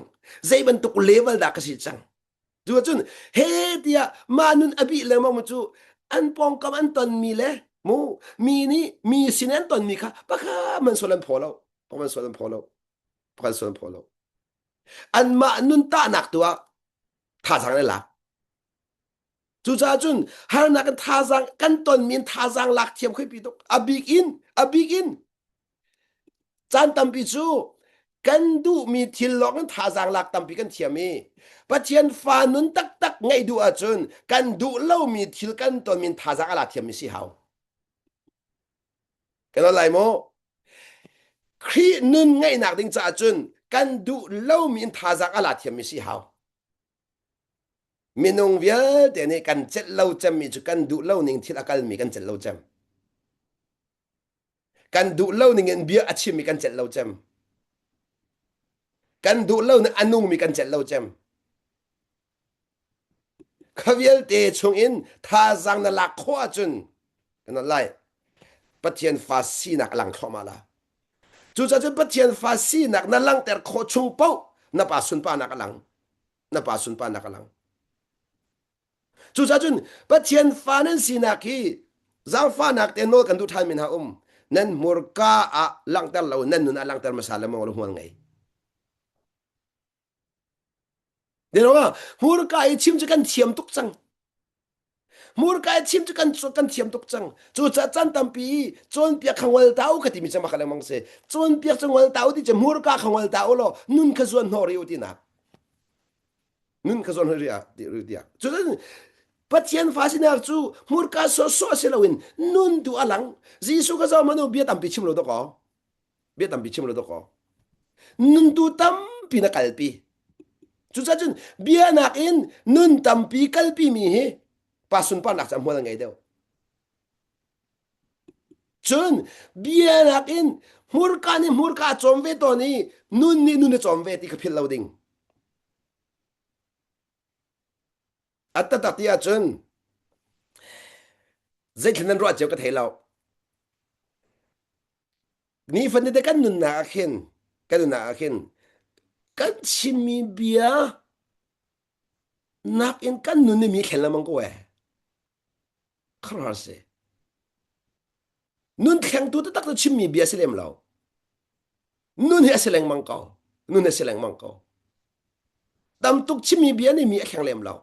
zei bantuk level dah ka si cang. Cu cun he tiah mah nun a bih lengmang mu cu an pawngkam an tonmi le mu mi nih mi sin an tonmi kha pakhat man sual an phaw lo pakhat man sual an phaw lo pakhat sual an phaw lo anmah nun tahnak tu ah thazaang le lak Cucaah cun harnak in thazaang kan tonmi in thazaang lak thiam khoi pi tuk. A bik in, a bik in caan tampi cu kan duhmi thil lawng in thazaang lak tampi kan thiam i Pathian fa nun taktak ngeih duh ahcun kan duh lomi thil kan tonmi in thazaang a la thiammi si hau. Kan lai maw? Khrih nun ngeihnak ding caah cun kan duh lomi in thazaang a la thiammi si hau. Minung vialte nih kan celh lo cemmi cu kan duh lo ning thil a kalmi kan celh lo cem. Kan duh lo ning in bia a chimmi kan celh lo cem. Kan duh lo ning a nungmi kan celh lo cem. Kha vialte chungin thazaang na lak khawh ahcun kan lai Pathian fa sinak a lang thluahmah la. Cucaah cun Pathian fa sinak na langhter khawh chung paoh na pa sunparnak a lang. Na pa sunparnak a lang. Cucaah cun Pathian fa nan sinak hi zaangfahnak te nawl kan duh ṭhan mi hna um. Nan hmurka ah langhter lo nan nun ah langhter hmasa le maw hmual ngei. Hmurka i chim cu kan thiam tuk cang. Hmurka i chim cu kan kan thiam tuk cang. Cucaah caan tampi i cawnpiak kha ngol ta u ka timi cu mah kha lengmang si. Cawnpiak cu ngol ta u ti cu hmurka kha ngol ta u law nun kha zuan hnawh rih u tinak. Nun kha zuan hnawh rih ah tiah. Cucaah Pathian fa sinak cu hmurka sawhsawh si loin nun tu a lang. Jesuh kha zoh hmanh u bia tampi chim lo dawkaw. Bia tampi chim lo dawkaw. Nun tu tampi na kalpi. Cucaah cun bia nakin nun tampi kalpi mi hi pa sunparnak cu a hmual a ngei deuh. Cun bia nakin hmurka nih hmurka a cawm ve tawn i nun nih nun a cawm ve ti kha philh lo ding. A taktak ti ahcun zeithil nan ruah cio ka thei lo. Nifatinte kan nunnak ah khin kan nunnak ah khin kan chimmi bia nakin kan nun nih mi thlen lengmang ko ee. Khuaruahhar si. Nun thlengtu taktak cu chimmi bia si lem lo. Nun hi a si lengmang ko. Nun a si lengmang ko. Tam tuk chimmi bia nih mi a thleng lem lo.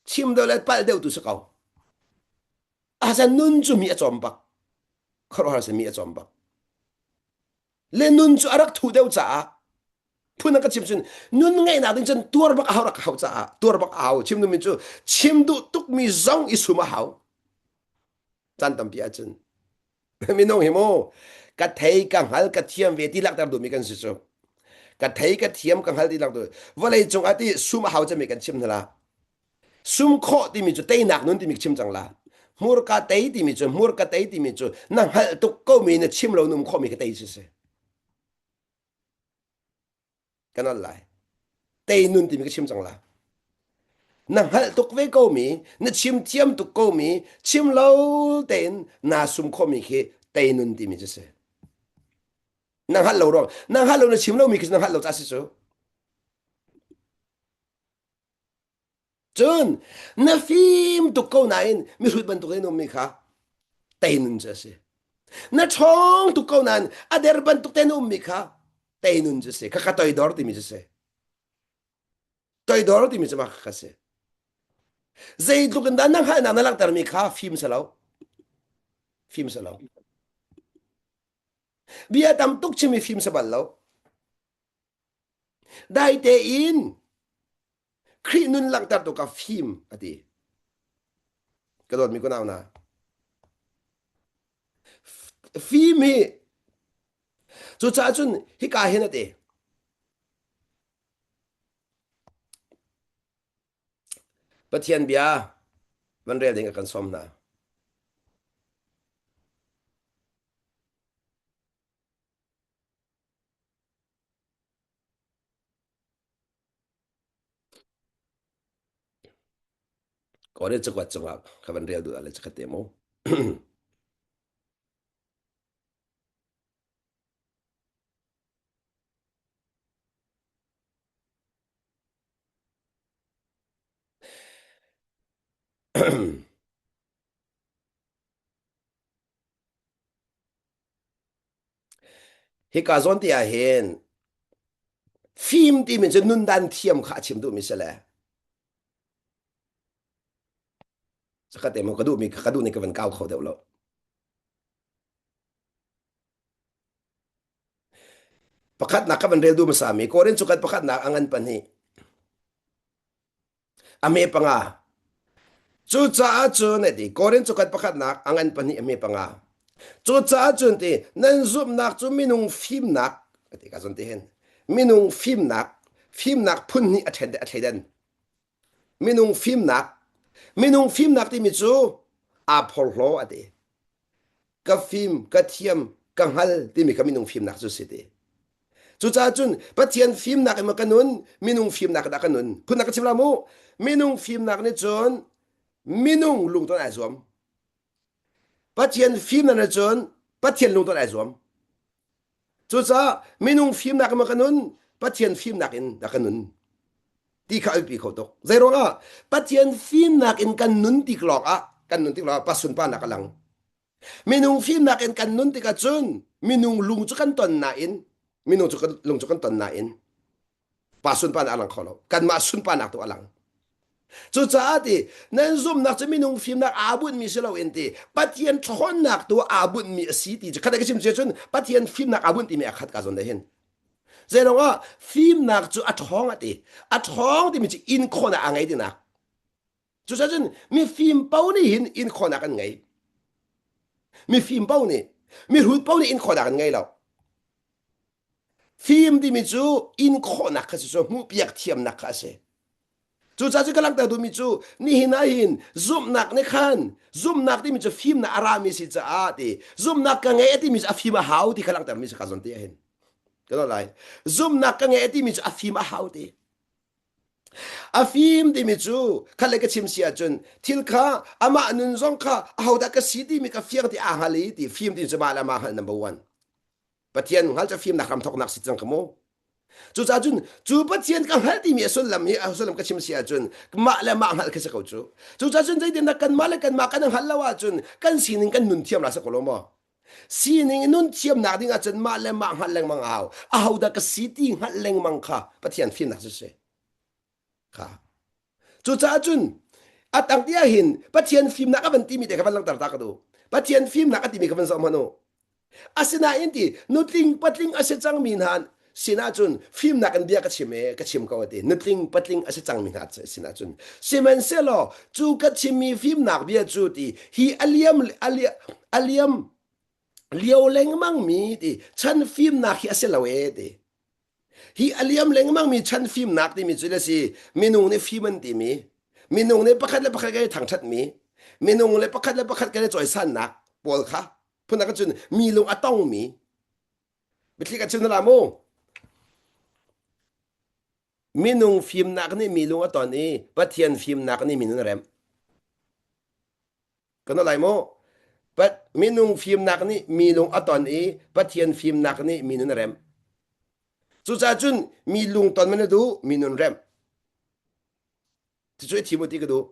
Chim deuh le palh deuh tu si ko. Asan nun cu mi a cawm bak. Khuaruahhar si mi a cawm bak. Le nun cu a rak thuh deuh caah phun ka chim cun nun ngeihnak ding cun tuar bak a hau rak hau caah tuar bak a hau chim duhmi cu chim duh tukmi zong i sum a hau caan tampi ahcun minung hi mu ka thei ka hngal ka thiam ve ti lakter duhmi kan si cu ka thei ka thiam ka hngal ti lak duh vawlei cung ah ti sum a hau cemi kan chim hna la sum khawh timi cu teinak nun timi chim cang la hmurka tei timi cu hmurka tei timi cu na hngalh tuk ko mi na chim lo num khawh mi ka tei si si kan al lai tei nun timi ka chim cang la na hngalh tuk ve ko mi na chim thiam tuk ko mi chim lo tein naa sum khawh mi khi tei nun timi cu si na hngalh lo ruang na hngalh lo na chim lo mi khi na hngalh lo ca si cu Cun na fim tuk ko nain mihrut bantuk in ummi kha teinun cu a si. Na ṭhawng tuk ko nain a der bantuk tein ummi kha teinun cu a si. Khakha toidor timi cu a si. Toidor timi cu mah kha si. Zeitluk in dah na hngalhnak na langhtermi kha fim si lo. Fim si lo. Bia tam tuk chimi fim si bal lo. Dai tein Khrih nun langhtertu ka fim a ti. Ka dawtmi kunau hna. Fim hi cucaah cun hika hin a ti. Pathian bia van rel ding a kan sawm hna. Korin cakuat cungah ka van rel duh ah le cakhat te mu. Hika zawn te ah hin fim timi cu nundan thiam kha a chim duhmi si le Zakhat te maw ka duhmi ka duh ning ka van kau kho deuh lo. Pakhatnak ka van rel duh hmasa mi Korin cu kan pakhatnak a ngan pahnih. A hme panga. Cucaah cun a ti Korin cu kan pakhatnak a ngan pahnih a hme panga. Cucaah cun ti nan zumhnak cu minung fimnak a ti ka zon ti hin minung fimnak fimnak phun hnih a ṭhen a thleidan. Minung fimnak minung fimnak timi cu aa phorhlaw a ti. Ka fim, ka thiam, ka hngal timi kha minung fimnak cu si ti. Cucaah cun Pathian fimnak in maw ka nun, minung fimnak dah ka nun? Phunnak ka chim la mu. Minung fimnak nih cun minung lungton ai zuam. Pathian fimnak nih cun Pathian lungton ai zuam. Cucaah minung fimnak in maw ka nun, Pathian fimnak in dah ka nun? Ti kha a biapi kho tuk. Zei ruangah? Pathian fimnak in kan nun tik lawng ah kan nun tik lawng ah pa sunparnak a lang. Minung fimnak in kan nun tikah cun minung lung cu kan ton nain minung cu kan lung cu kan ton nain pa sunparnak a lang kho lo. Kanmah sunparnak tu a lang. Cucaah ti nan zumhnak cu minung fimnak aa bunhmi si loin ti Pathian ṭhawnnak tu aa bunhmi a si ti cu khat ka chim cia cun Pathian fimnak aa bunh timi a khat ka zawn hin. Zeilong ah fimnak cu a ṭhawng a ti. A ṭhawng timi cu in khawhnak aa ngei tinak. Cucaah cun mifim paoh nih hin in khawhnak an ngei. Mifim paoh nih, mihrut paoh nih in khawhnak an ngei lo. Fim timi cu in khawhnak kha si cu hmuhpiak thiamnak kha a si. Cucaah cu ka langhter duhmi cu nihin ah hin zumhnak nih khan zumhnak timi cu fimnak a rami si caah ti zumhnak ka ngei a timi cu a fim a hau ti kha langhtermi si ka zawn ti ah hin. Ka lai. Zumhnak ka ngei a timi cu a fim a hau ti. A fim timi cu khat le ka chim si ahcun thil kha amah nun zong kha ahodah ka si timi ka fiang ti aa hngal i ti fim ti cu mah le mah hngalh number one. Pathian hngal cu fimnak ram thawknak si cang ka mu. Cucaah cun cu Pathian ka hngalh timi a sullam hi a sullam ka chim si ahcun mah le mah hngalh khi si ko cu. Cucaah cun zeitindah kanmah le kanmah kan hngalh lo ahcun kan sining kan nun thiam la si ko lo maw? Sining nun thiamnak ding ahcun mah le mah hngalh lengmang a hau. Ahodah ka si ti hngalh lengmang kha Pathian fimnak cu si. Kha. Cucaah cun a tang ti ahhin Pathian fimnak a van timi te kha van langhter ta ka duh. Pathian fimnak a timi kha van zoh hmanh u. Asinain ti nutling patling a si cangmi hna sinah cun fimnak in bia ka chim e ka chim ko a ti nutling patling a si cangmi hna sinah cun sihmanhsehlaw cu ka chimmi fimnak bia cu ti hi a liam a liam lio lengmang mi ti chan fimnak hi a si lo e ti hi a liam lengmang mi chan fimnak timi cu le si minung nih fim an timi minung nih pakhat le pakhat kan i thangṭhat mi minung le pakhat le pakhat kan i cawisannak pawl kha phun cun mi lung a tongmi Biathli ka chim na mu. Minung fimnak nih mi lung a ton i Pathian fimnak nih minung a remh. Kan lai mu. Pat minung fimnak nih mi lung a ton i Pathian fimnak nih mi nun a remh. Cucaah cun mi lung ton man a duh, mi nun remh. Cucu i thim u ti ka duh.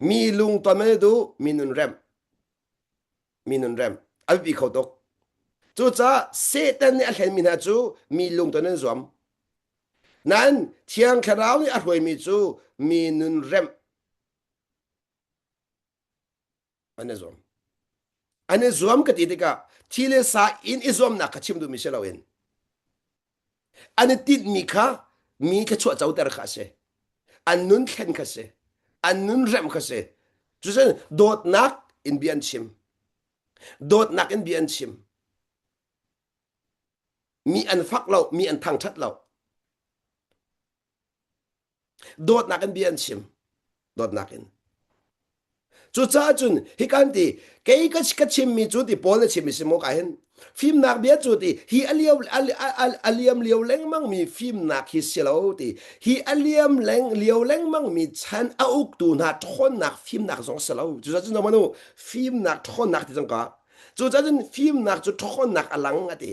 Mi lung ton man a duh, mi nun remh. Mi nun rem a biapi kho tuk. Cucaah Satan nih a hlenmi hna cu mi lungton an zuam. Nain Thiang Thlarau nih a hruaimi cu mi nun remh an i zuam. An i zuam ka ti tikah thi le sa in i zuamnak kha chim duhmi si loin an i tinhmi kha mi kha chuah coter kha a si. An nun thlen kha si. An nun remh kha si. Cucun dawtnak in bia an chim. Dawtnak in bia an chim. Mi an fak lo, mi an thangṭhat lo. Dawtnak in bia an chim. Dawtnak in. Cucaah cun hikan ti kei ka ka chimmi cu ti Paul na chimmi si maw ka hin fimnak bia cu ti hi a liam a liam lio lengmang mi fimnak hi si lo ti hi a liam leng lio lengmang mi chan a uktu hna ṭhawnnak fimnak zong si lo cucaah cun manu fimnak ṭhawnnak ti cang ka cucaah cun fimnak cu ṭhawnnak a lang a ti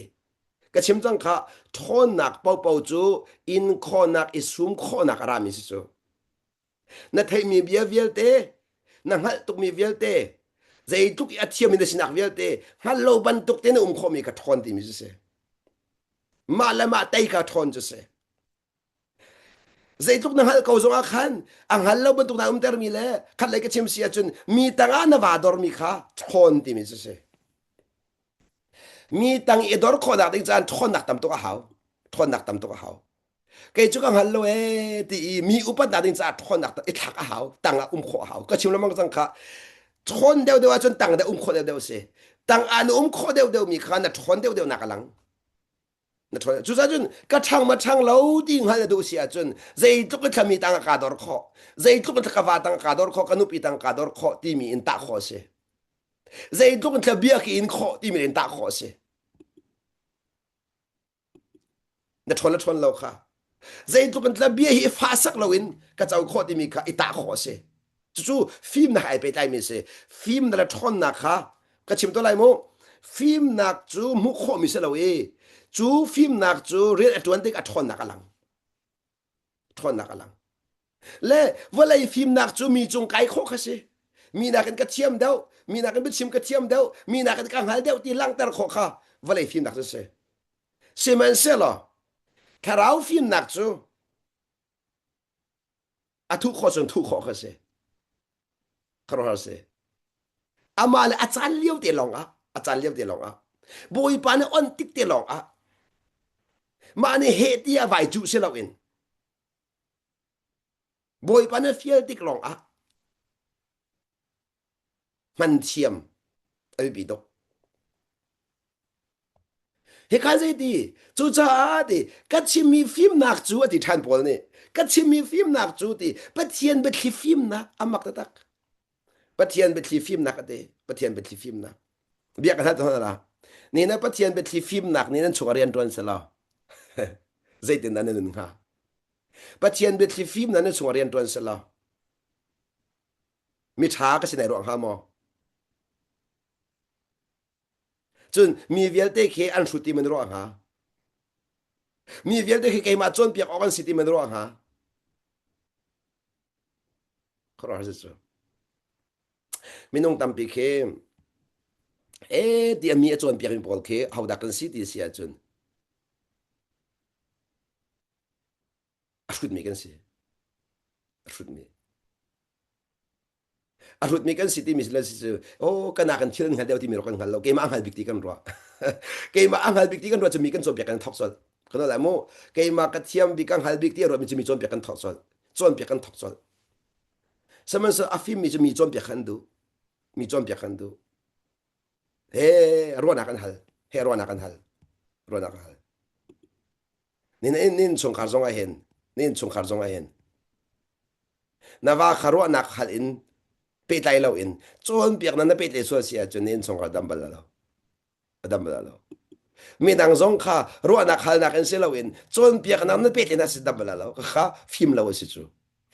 ka chim cang kha ṭhawnnak popo cu in khawhnak i sum khawhnak a rami si cu Na theihmi bia vialte, na hngalh tukmi vialte, zeitluk i a thiammi na sinak vialte, hngalh lo bantuk te na um khawhmi ka ṭhawn timi cu si. Mah le mah tei ka ṭhawn cu si. Zeitluk na hngalh ko zongah khan a hngal lo bantuk na umtermi le khatlei ka chim si ahcun mi tangah na vaa dormi kha ṭhawn timi cu si. Mi tang i dor khawhnak ding caan ṭhawnnak tam tuk a hau. Ṭhawnnak tam tuk a hau. Kei cu ka hngal lo ee ti i mi upatnak ding caah ṭhawnnak i thlak a hau tang ah um khawh a hau ka chim lengmang cang kha ṭhawn deuhdeuh ahcun tang deuh um khawh deuhdeuh a si tang ah na um khawh deuhdeuh mi kha na ṭhawn deuhdeuh nak a lang na ṭhawn cucaah cun ka ṭhang ma ṭhang lo ti hngalh na duh si ahcun zeitluk in thlami tang ah kaa dor khawh zeitluk in ka va tang ah kaa dor khawh ka nupi tang ah kaa dor khawh timi in tah khawh a si zeitluk in thla bia ka in khawh timi in tah khawh a si Na ṭhawn le ṭhawn lo kha zeitluk in tla bia hi i fahsak loin ka co khawh timi kha i tah khawh a si. Cucu fimnak ai pehtlaimi a si. Fimnak le ṭhawnnak kha ka chim to lai mu. Fimnak cu hmuh khawhmi si lo i cu fimnak cu rian a ṭuan tik a ṭhawnnak a lang. Ṭhawnnak a lang. Le vawlei fimnak cu mi cung kai khawh kha si. Mi nakin ka thiam deuh, mi nakin biachim ka thiam deuh, mi nakin ka hngal deuh ti langhter khawh kha vawlei fimnak cu si. Sihmanhsehlaw thlarau fimnak cu a thuh khawh cun thuh khawh kha si. Khuaruahhar si. Amah le a caan lio te lawng ah, a caan lio te lawng ah, Bawipa nih on tik te lawng ah, mah nih heh tiah vai cuh si loin Bawipa na fial tik lawng ah hman thiam a biapi tuk. Hika zeiti cucaah ti ka chimmi fimnak cu a ti ṭhan Paul nih ka chimmi fimnak cu ti Pathian biathli fimnak a mak taktak. Pathian biathli fimnak a ti Pathian biathli fimnak. Bia ka hngalh tawn la. Ni na Pathian biathli fimnak nih nan chung ah rian ṭuan selaw zeitin dah na nun hnga? Pathian biathli fimnak nan chung ah rian ṭuan selaw miṭha ka si nai ruang hnga maw? Cun mi vialte khi an hrut ti man ruah hnga? Mi vialte khi keimah cawnpiak awk an si ti man ruah hnga? Khuaruahhar si cu. Minung tampi khi e ti mi a cawnpiak mi pawl khi hodah kan si ti si ahcun a hrutmi kan si. A hrutmi. A hrutmi kan si timi si cu oh kana kan thil an hngal deuh timi kan hngal lo keimah a hngal bik ti kan ruah keimah a hngal bik ti kan ruah cu mi kan cawnpiak kan thok colh kan lai mu keimah ka thiam bik ka hngal bik ti a ruahmi cu mi cawnpiak kan thok colh cawnpiak kan thok colh sihmanhsehlaw a fimmi cu mi cawnpiak kan duh mi cawnpiak kan duh he ruahnak an hal he ruahnak an hal ruahnak an hal nin nin chungkhar zong ah hin nin chungkhar zong ah hin na va kha ruahnak hal in pehtlai lo in cawnpiak na na pehtlai sual si ahcun na innchungkhar dam bal lo a dam bal lo midang zong kha ruahnak halnak in si lo in cawnpiak na na pehtlai na si dam bal lo kha fim lo a si cu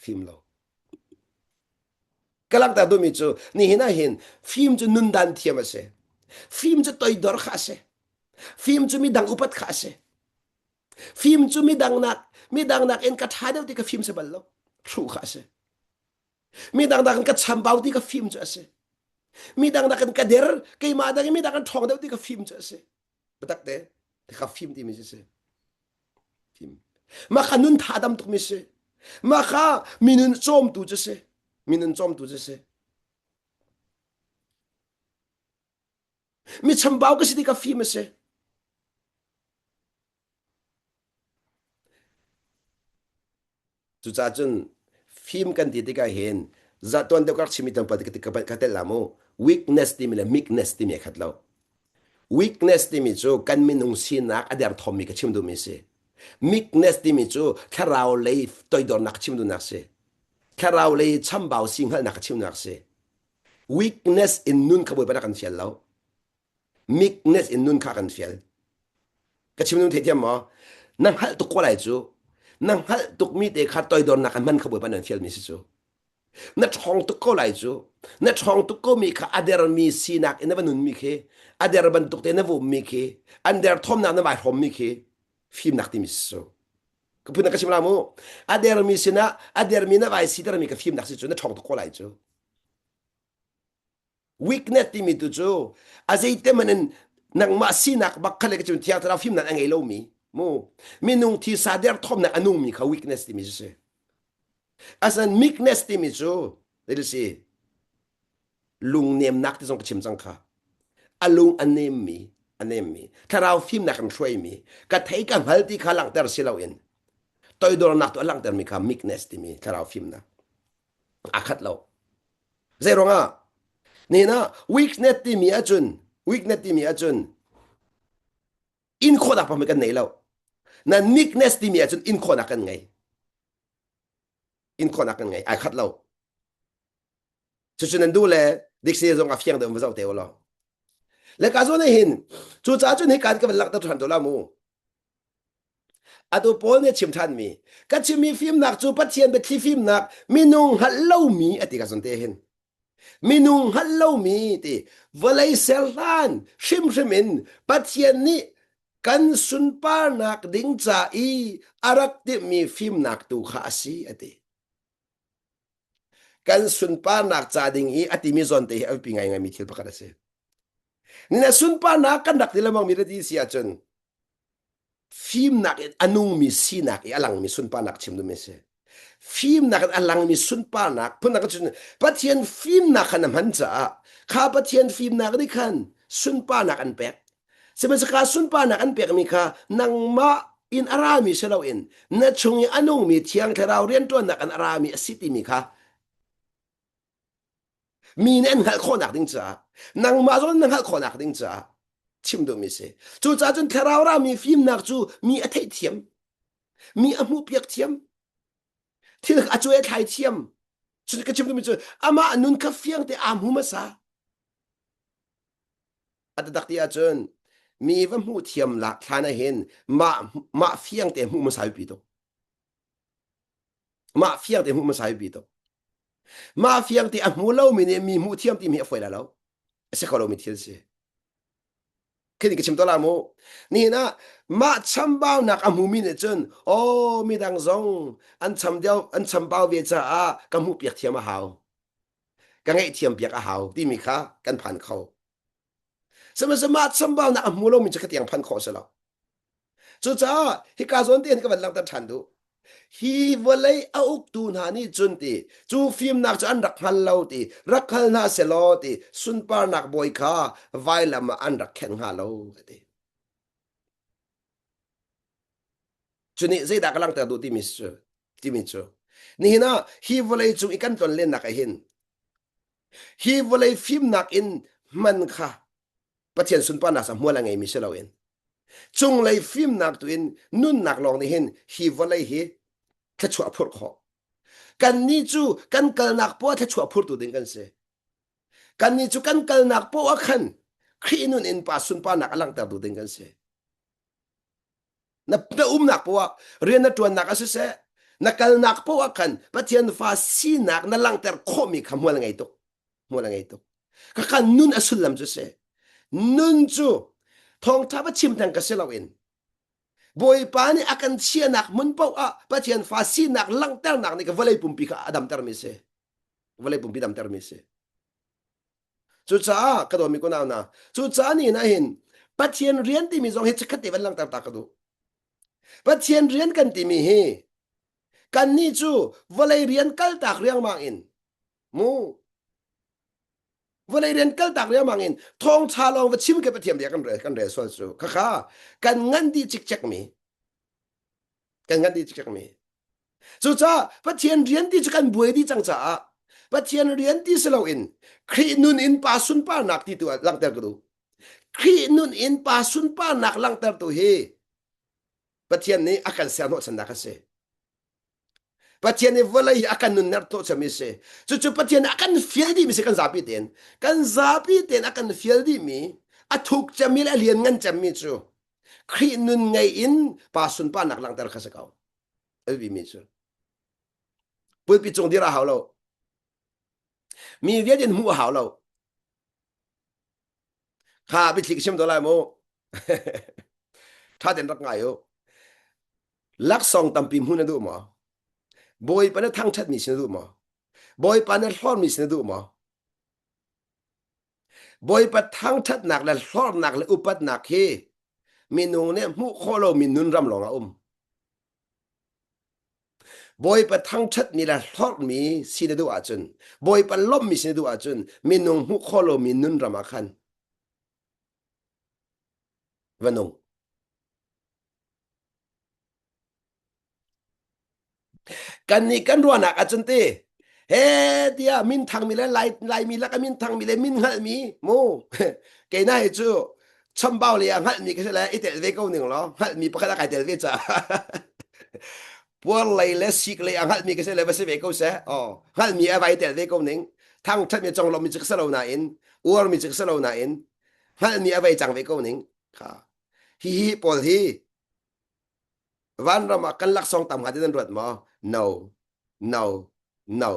fim lo ka langhter duhmi cu nihin ah hin fim cu nundan thiam a si fim cu toidor kha a si fim cu midang upat kha a si Fim cu midang nak midang nak in ka ṭha deuh ti ka fim si bal lo. Hruh kha a si. Midang nak in ka chambau ti ka fim cu a si. Midang nak in ka der, keimah dang in midang an ṭhawng deuh ti ka fim cu a si. Biatak te, ka fim timi si si. Fim. Mah kha nun tha dam tukmi si. Mah kha minun cawmtu cu si. Minun cawmtu cu si. Mi chambau ka si ti ka fim a si. Cucaah cun fim kan ti tikah hin Za tuan deuh ka rak chimmi tlawmpal te ka tel la mu. Weakness timi le meekness timi a khat lo. Weakness timi cu kan minung sinak a derthawmmi ka chim duhmi si. Meekness timi cu thlarau lei toidornak ka chim duhnak si. Thlarau lei chambau si hngalhnak ka chim duhnak si. Weakness in nun kha Bawipa dah kan fial lo. Meekness in nun kha kan fial. Ka chim nun theithiam maw? Na hngalh tuk ko lai cu. Na hngalh tukmi te kha toidornak an hman kha Bawipa nan fialmi si cu. Na ṭhawng tuk ko lai cu. Na ṭhawng tuk komi kha a dermi sinak in na va nunmi khi, a der bantuk te na vummi khi, an derthawmnak na vai hrawmmi khi fimnak timi si cu. Ka phun ka chim la mu. A dermi sinah a dermi na vai sitermi ka fimnak si cu na ṭhawng tuk ko lai cu. Weakness timi tu cu a zeite man in nangmah sinak bak kha le ka chim thiang thlarau fimnak a ngei lomi mu minung thisa derthawmnak a nungmi kha weakness timi cu si. Asan meekness timi cu zei si lungnemnak ti zong ka chim cang kha. A lung a nemmi a nemmi thlarau fimnak in hruaimi ka thei ka hngal ti kha langhter si loin toidornak tu a langhtermi kha meekness timi thlarau fimnak aa khat lo. Zei ruangah? Nihin ah weakness timi ahcun weakness timi ahcun in khawhnak pahmei kan nei lo. Na meekness timi ahcun in khawhnak kan ngei. In khawhnak kan ngei. Ai khat lo. Cucu nan duh le dictionary zong a fiang deuh va zoh te u law. Le ka zawn hin cucaah cun hika ka van langhter ṭhan to la mu. Atu Paul nih a chim ṭhanmi, ka chimmi fimnak cu Pathian biathli fimnak minung hngalh lomi a ti ka zawn te hin. Minung hngalh lomi ti vawlei ser hlan hrimhrim in Pathian nih kan sunparnak ding ca i a rak timhmi fimnak tu kha a si a ti. Kan sunparnak ca ding i a timi zawn te hi a biapi ngaingaimi thil pakhat a si. Na sunparnak kan rak ti lengmangmi na ti si ahcun fimnak in a nungmi sinak i a langmi sunparnak chim duhmi a si. Fimnak in a langmi sunparnak phundang cun Pathian fimnak kha na hman caah kha Pathian fimnak nih khan sunparnak an pek. Sihmanhsehlaw kha sunparnak an pekmi kha nangmah in a rami si loin na chung i a nungmi Thiang Thlarau rianṭuannak in a rami a si timi kha mi nih an hngalh khawhnak ding caah nangmah zong na hngalh khawhnak ding caah chim duhmi si. Cucaah cun thlarau rami fimnak cu mi a theihthiam, mi a hmuhpiak thiam, thil a cuai a thlai thiam. Cu ka chim duhmi cu amah nun kha fiang te aa hmu hmasa. A taktak ti ahcun mi va hmuh thiam lak thlan ah hin mah mah fiang te hmuh hmasa biapi tuk. Mah fiang te hmuh hmasa biapi tuk. Mah fiang te a hmu lomi nih mi hmuh thiam timi hi a fawi lai lo. A si kho lomi thil si. Khi ka chim to la mu. Nihin ah mah chambaunak a hmumi nih cun aw midang zong an cham deuh an chambau ve caah ka hmuh piak thiam a hau. Ka ngaihthiam piak a hau timi kha kan phan kho. Sihmanhsehlaw mah chambaunak a hmu lomi cu khatiang phan khawh si lo. Cucaah hika zawn te hin ka van langhter ṭhan duh. Hi vawlei a uktu hna nih cun ti cu fimnak cu an rak hngal lo ti rak hngal hna selaw ti sunparnak bawi kha vailam ah an rak khenh hnga lo a ti. Cu nih zeidah ka langhter duh timi cu timi cu nihin ah hi vawlei cung i kan tlonlennak ah hin hi vawlei fimnak in hman kha Pathian sunparnak sa hmual a ngeimi si loin cunglei fimnak tu in nunnak lawng nih hin hi vawlei hi thluachuah phurh khawh. Kannih cu kan kalnak poah thluachuah phurtu ding kan si. Kannih cu kan kalnak poah khan Khrih nun in pa sunparnak a langhtertu ding kan si. Na, na umnak poah rian na ṭuannak ah siseh na kalnak poah khan Pathian fa sinak na langhter khawhmi kha hmual a ngei tuk. Hmual a ngei tuk. Khakha nun a sullam cu si. Nun cu thawngṭha va chim theng ka si loin Bawipa nih a kan chiahnak hmun paoh ah Pathian fa sinak langhternak nih ka vawlei pumpi kha a damtermi si. Vawlei pumpi damtermi si. Cucaah ka dawmi kunau hna, cucaah ni na hin Pathian rian timi zong hi chikkhat te van langhter ta ka duh. Pathian rian kan timi hi kannih cu vawlei rian kaltak riangmang in mu vawlei rian kaltak riangmang in thawngṭha lawng va chim ke Pathian bia kan rel kan rel sual cu khakha kan ngan dih cikcek mi kan ngan dih cikcek mi cucaah Pathian rian ti cu kan buai dih cang caah. Pathian rian ti si loin Khrih nun in pa sunparnak ti tu ah langhter ka duh. Khrih nun in pa sunparnak langhter tu hi Pathian nih a kan ser hnawhchannak a si. Pathian nih vawlei hi a kan nunner hnawhchanmi a si. Cucu Pathian nih a kan fial dihmi si kan zapi tein. Kan zapi tein a kan fial dihmi, a thuk cemmi le a lianngan cemmi cu Khrih nun ngei in pa sunparnak langhter kha si ko. A biapimi cu. Pulpit cung dir a hau lo. Mi vialte in hmuh a hau lo. Kha biathli ka chim to lai mu. Tha ten rak ngai u. Laksawng tampi hmu na duh maw? Bawipa na thangṭhatmi si na duh maw? Bawipa na hlormi si na duh maw? Bawipa thangṭhatnak le hlornak le upatnak hi minung nih hmuh khawh lomi nunram lawng a um. Bawipa thangṭhatmi le hlorhmi si na duh ahcun, Bawipa lawmhmi si na duh ahcun minung hmuh khawh lomi nunram ah khan va nung. Kannih kan ruahnak ahcun ti he tiah min thangmi le lai laimi lak a min thangmi le min hngalhmi mu kei na hi cu chambau le a hngalhmi ka si le i tel ve ko ning law hngalhmi pakhat a kai tel ve caah puar lei le sik lei a hngalhmi ka si le va si ve ko seh oh hngalhmi a vai tel ve ko ning thangṭhatmi conglawmmi cu ka si lo nain uarmi cu ka si lo nain hngalhmi a vai cang ve ko ning kha hihi pawl hi Vanram ah kan laksawng tam hnga ti nan ruat maw? No. No. No.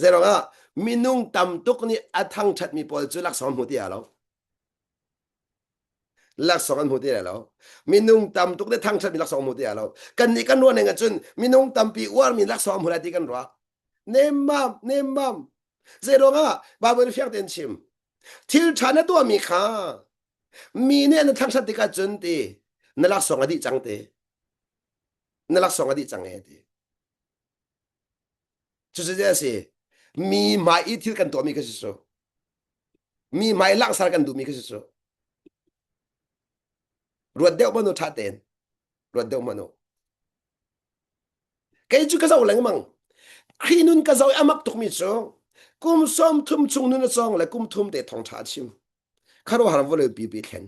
Zeiruang ah minung tam tuk nih a thangṭhatmi pawl cu laksawng an hmu ti lo. Laksawng an hmu ti lo. Minung tam tuk nih thangṭhatmi laksawng an hmu ti lo. Kan nih kan ruah ning ahcun minung tampi uarmi laksawng an hmu lai ti kan ruah. Nemmam, nemmam. Zeiruang ah Bible fiang tein chim. Thil ṭha na tuahmi kha Mi nih an thangṭhat tikah cun ti na laksawng a dih cang ti. Na laksawng a dih cang e ti. Cucu a si. Mi hmai i thil kan tuahmi kha si cu. Mi hmai langsar kan duhmi kha si cu. Ruat deuh manu ṭha tein. Ruat deuh manu. Kei cu ka zoh lengmang. Khrih nun ka zoh i a mak tukmi cu kum 30 chung nun a cawng le kum thum te thawngṭha a chim. Khuaruahhar vawlei pipi thlen.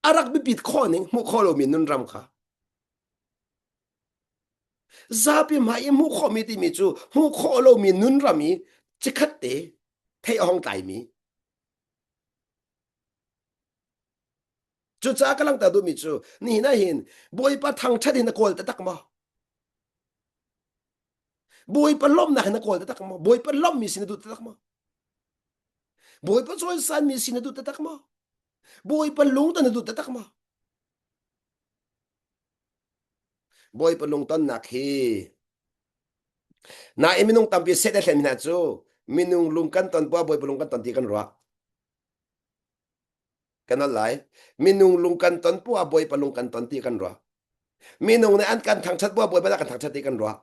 A rak biapit khawh ning hmuh khawh lomi nun ram kha. Zapi hmai i hmuh khawhmi timi cu hmuh khawh lomi nun ram i cikhat te thei a hong tlaimi. Cucaah ka langhter duhmi cu nihin ah hin Bawipa thangṭhat in na kawl taktak maw? Bawipa lawmhnak in na kawl taktak maw? Bawipa lawmhmi si na duh taktak maw? Bawipa cawisanmi si na duh taktak maw? Bawipa lungton na duh taktak maw? Bawipa lungtonnak hi nain minung tampi set a thlen hna cu minung lung kan ton poah Bawipa lung kan ton ti kan ruah. Kan al lai. Minung lung kan ton poah Bawipa lung kan ton ti kan ruah. Minung nih an kan thangṭhat poah Bawipa dah kan thangṭhat ti kan ruah.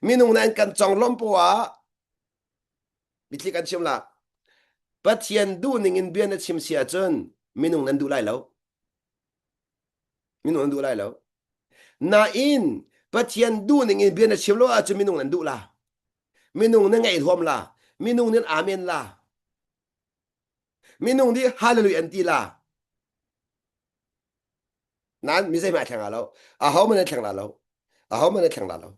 Minung nih an kan conglawmh poah mitthli kan chim la. Pathian duh ning in bia na chim si ahcun minung nan duh lai lo. Minung nan duh lai lo. Nain Pathian duh ning in bia na chim lo ahcun minung nan duh la. Minung na ngaih huam la. Minung nih amen la. Minung nih hallelujah an ti la. Nain mi zeihmanh a thleng la lo. Aho man an thleng la lo. Aho man an thleng la lo.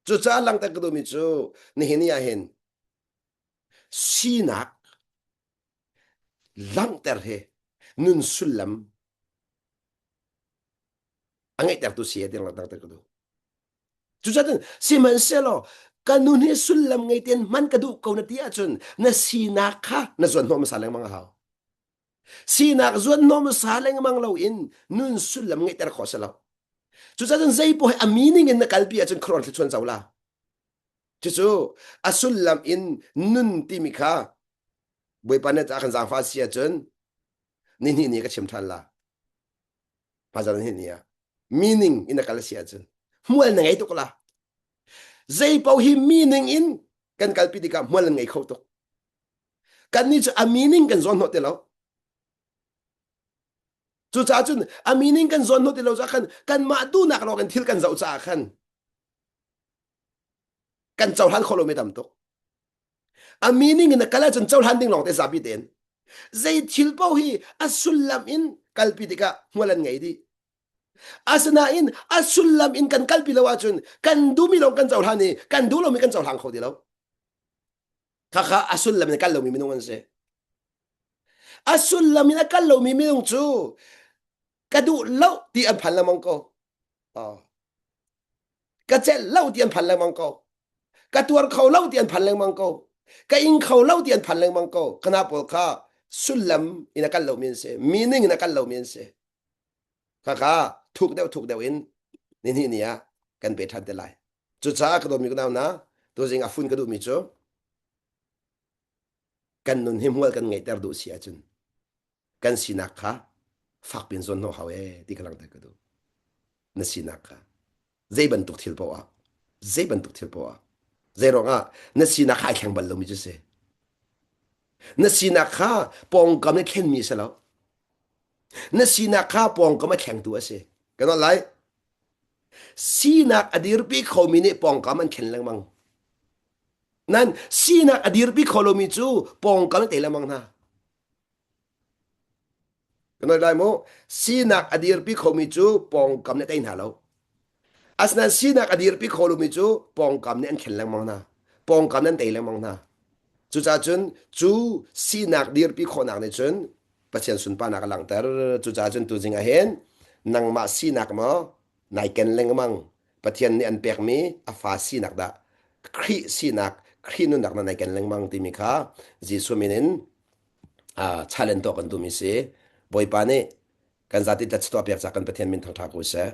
Cucaah langhter ka duhmi cu nihin ni ah hin sinak langhter hi nun sullam a ngeihtertu si he tiang langhter ka duh. Cucaah sihmanhsehlaw ka nun hi sullam ngei tein hman ka duh ko na ti ahcun na sinak kha na zuan hnawh hmasa lengmang a hau. Sinak zuan hnawh hmasa lengmang loin nun sullam ngeihter khawh si lo. Cucaah zei poh hi a meaning in na kalpi ahcun khuaruahhar thluachuan co la. Cucu a sullam in nun timi kha Bawipa nih a kan zaangfah si ahcun nihnih ni ka chim ṭhan la. Hmazan hi ni ah meaning in a kal si ahcun hmual na ngei tuk la. Zei paoh hi meaning in kan kalpi tikah hmual an ngei kho tuk. Kannih cu a meaning kan zawn hnawh ti lo. Cucaah cun a meaning kan zawn hnawh ti lo caah khan kanmah duhnak lawng in thil kan zoh caah khan kan cohlan khawh lomi tam tuk. A meaning in a kal ahcun cohlan ding lawng te zapi tein. Zei thil paoh hi a sullam in kalpi tikah hmual an ngei dih. Asinain a sullam in kan kalpi lo ahcun kan duhmi lawng kan cohlan i kan duh lomi kan cohlang kho ti lo. Khakha a sullam in a kal lomi minung an si. A sullam in a kal lomi minung cu ka duh lo ti an phan lengmang ko. Oh. Ka celh lo ti an phan lengmang ko. Ka tuar kho lo ti an phan lengmang ko. Ka ing kho lo ti an phan lengmang ko. Kana pawl kha sullam in a kal lomi an si. Meaning in a kal lomi an si. Khakha thuk deuh thuk deuh in ni hnih ni ah kan pe ṭhan te lai. Cucaah ka dawtmi ka nau hna, tuzing a fun ka duhmi cu kan nun hi hmual kan ngeihter duh si ahcun kan sinak kha fak pin zawn hnawh hau ee ti ka langhter ka duh. Na sinak kha zei bantuk thil paoh ah zei bantuk thil paoh ah zei ruangah na sinak kha ai thleng bal lomi cu si. Na sinak kha pawngkam nih thlenmi si lo. Na sinak kha pawngkam a thlengtu a si. Kan lai. Sinak a dirpi khomi nih pawngkam an thlen lengmang. Nan sinak a dirpi kho lomi cu pawngkam an tei lengmang hna. Kan lai mu. Sinak a dirpi khomi cu pawngkam nih a tei hna lo. Asinain sinak a dirpi kho lomi cu pawngkam nih an thlen lengmang hna. Pawngkam nih an tei lengmang hna. Cucaah cun cu sinak dirpi khawhnak nih cun Pathian sunparnak a langhter. Cucaah cun tuzing ah hin nangmah sinak maw nai ken lengmang Pathian nih an pekmi a fa sinak dah Khrih sinak Khrih nunnak na nai ken lengmang timi kha Jesuh min in uh, challenge tuah kan duhmi si. Bawipa nih kan zati tlat tuah piak ca kan Pathian min thangṭha ko seh.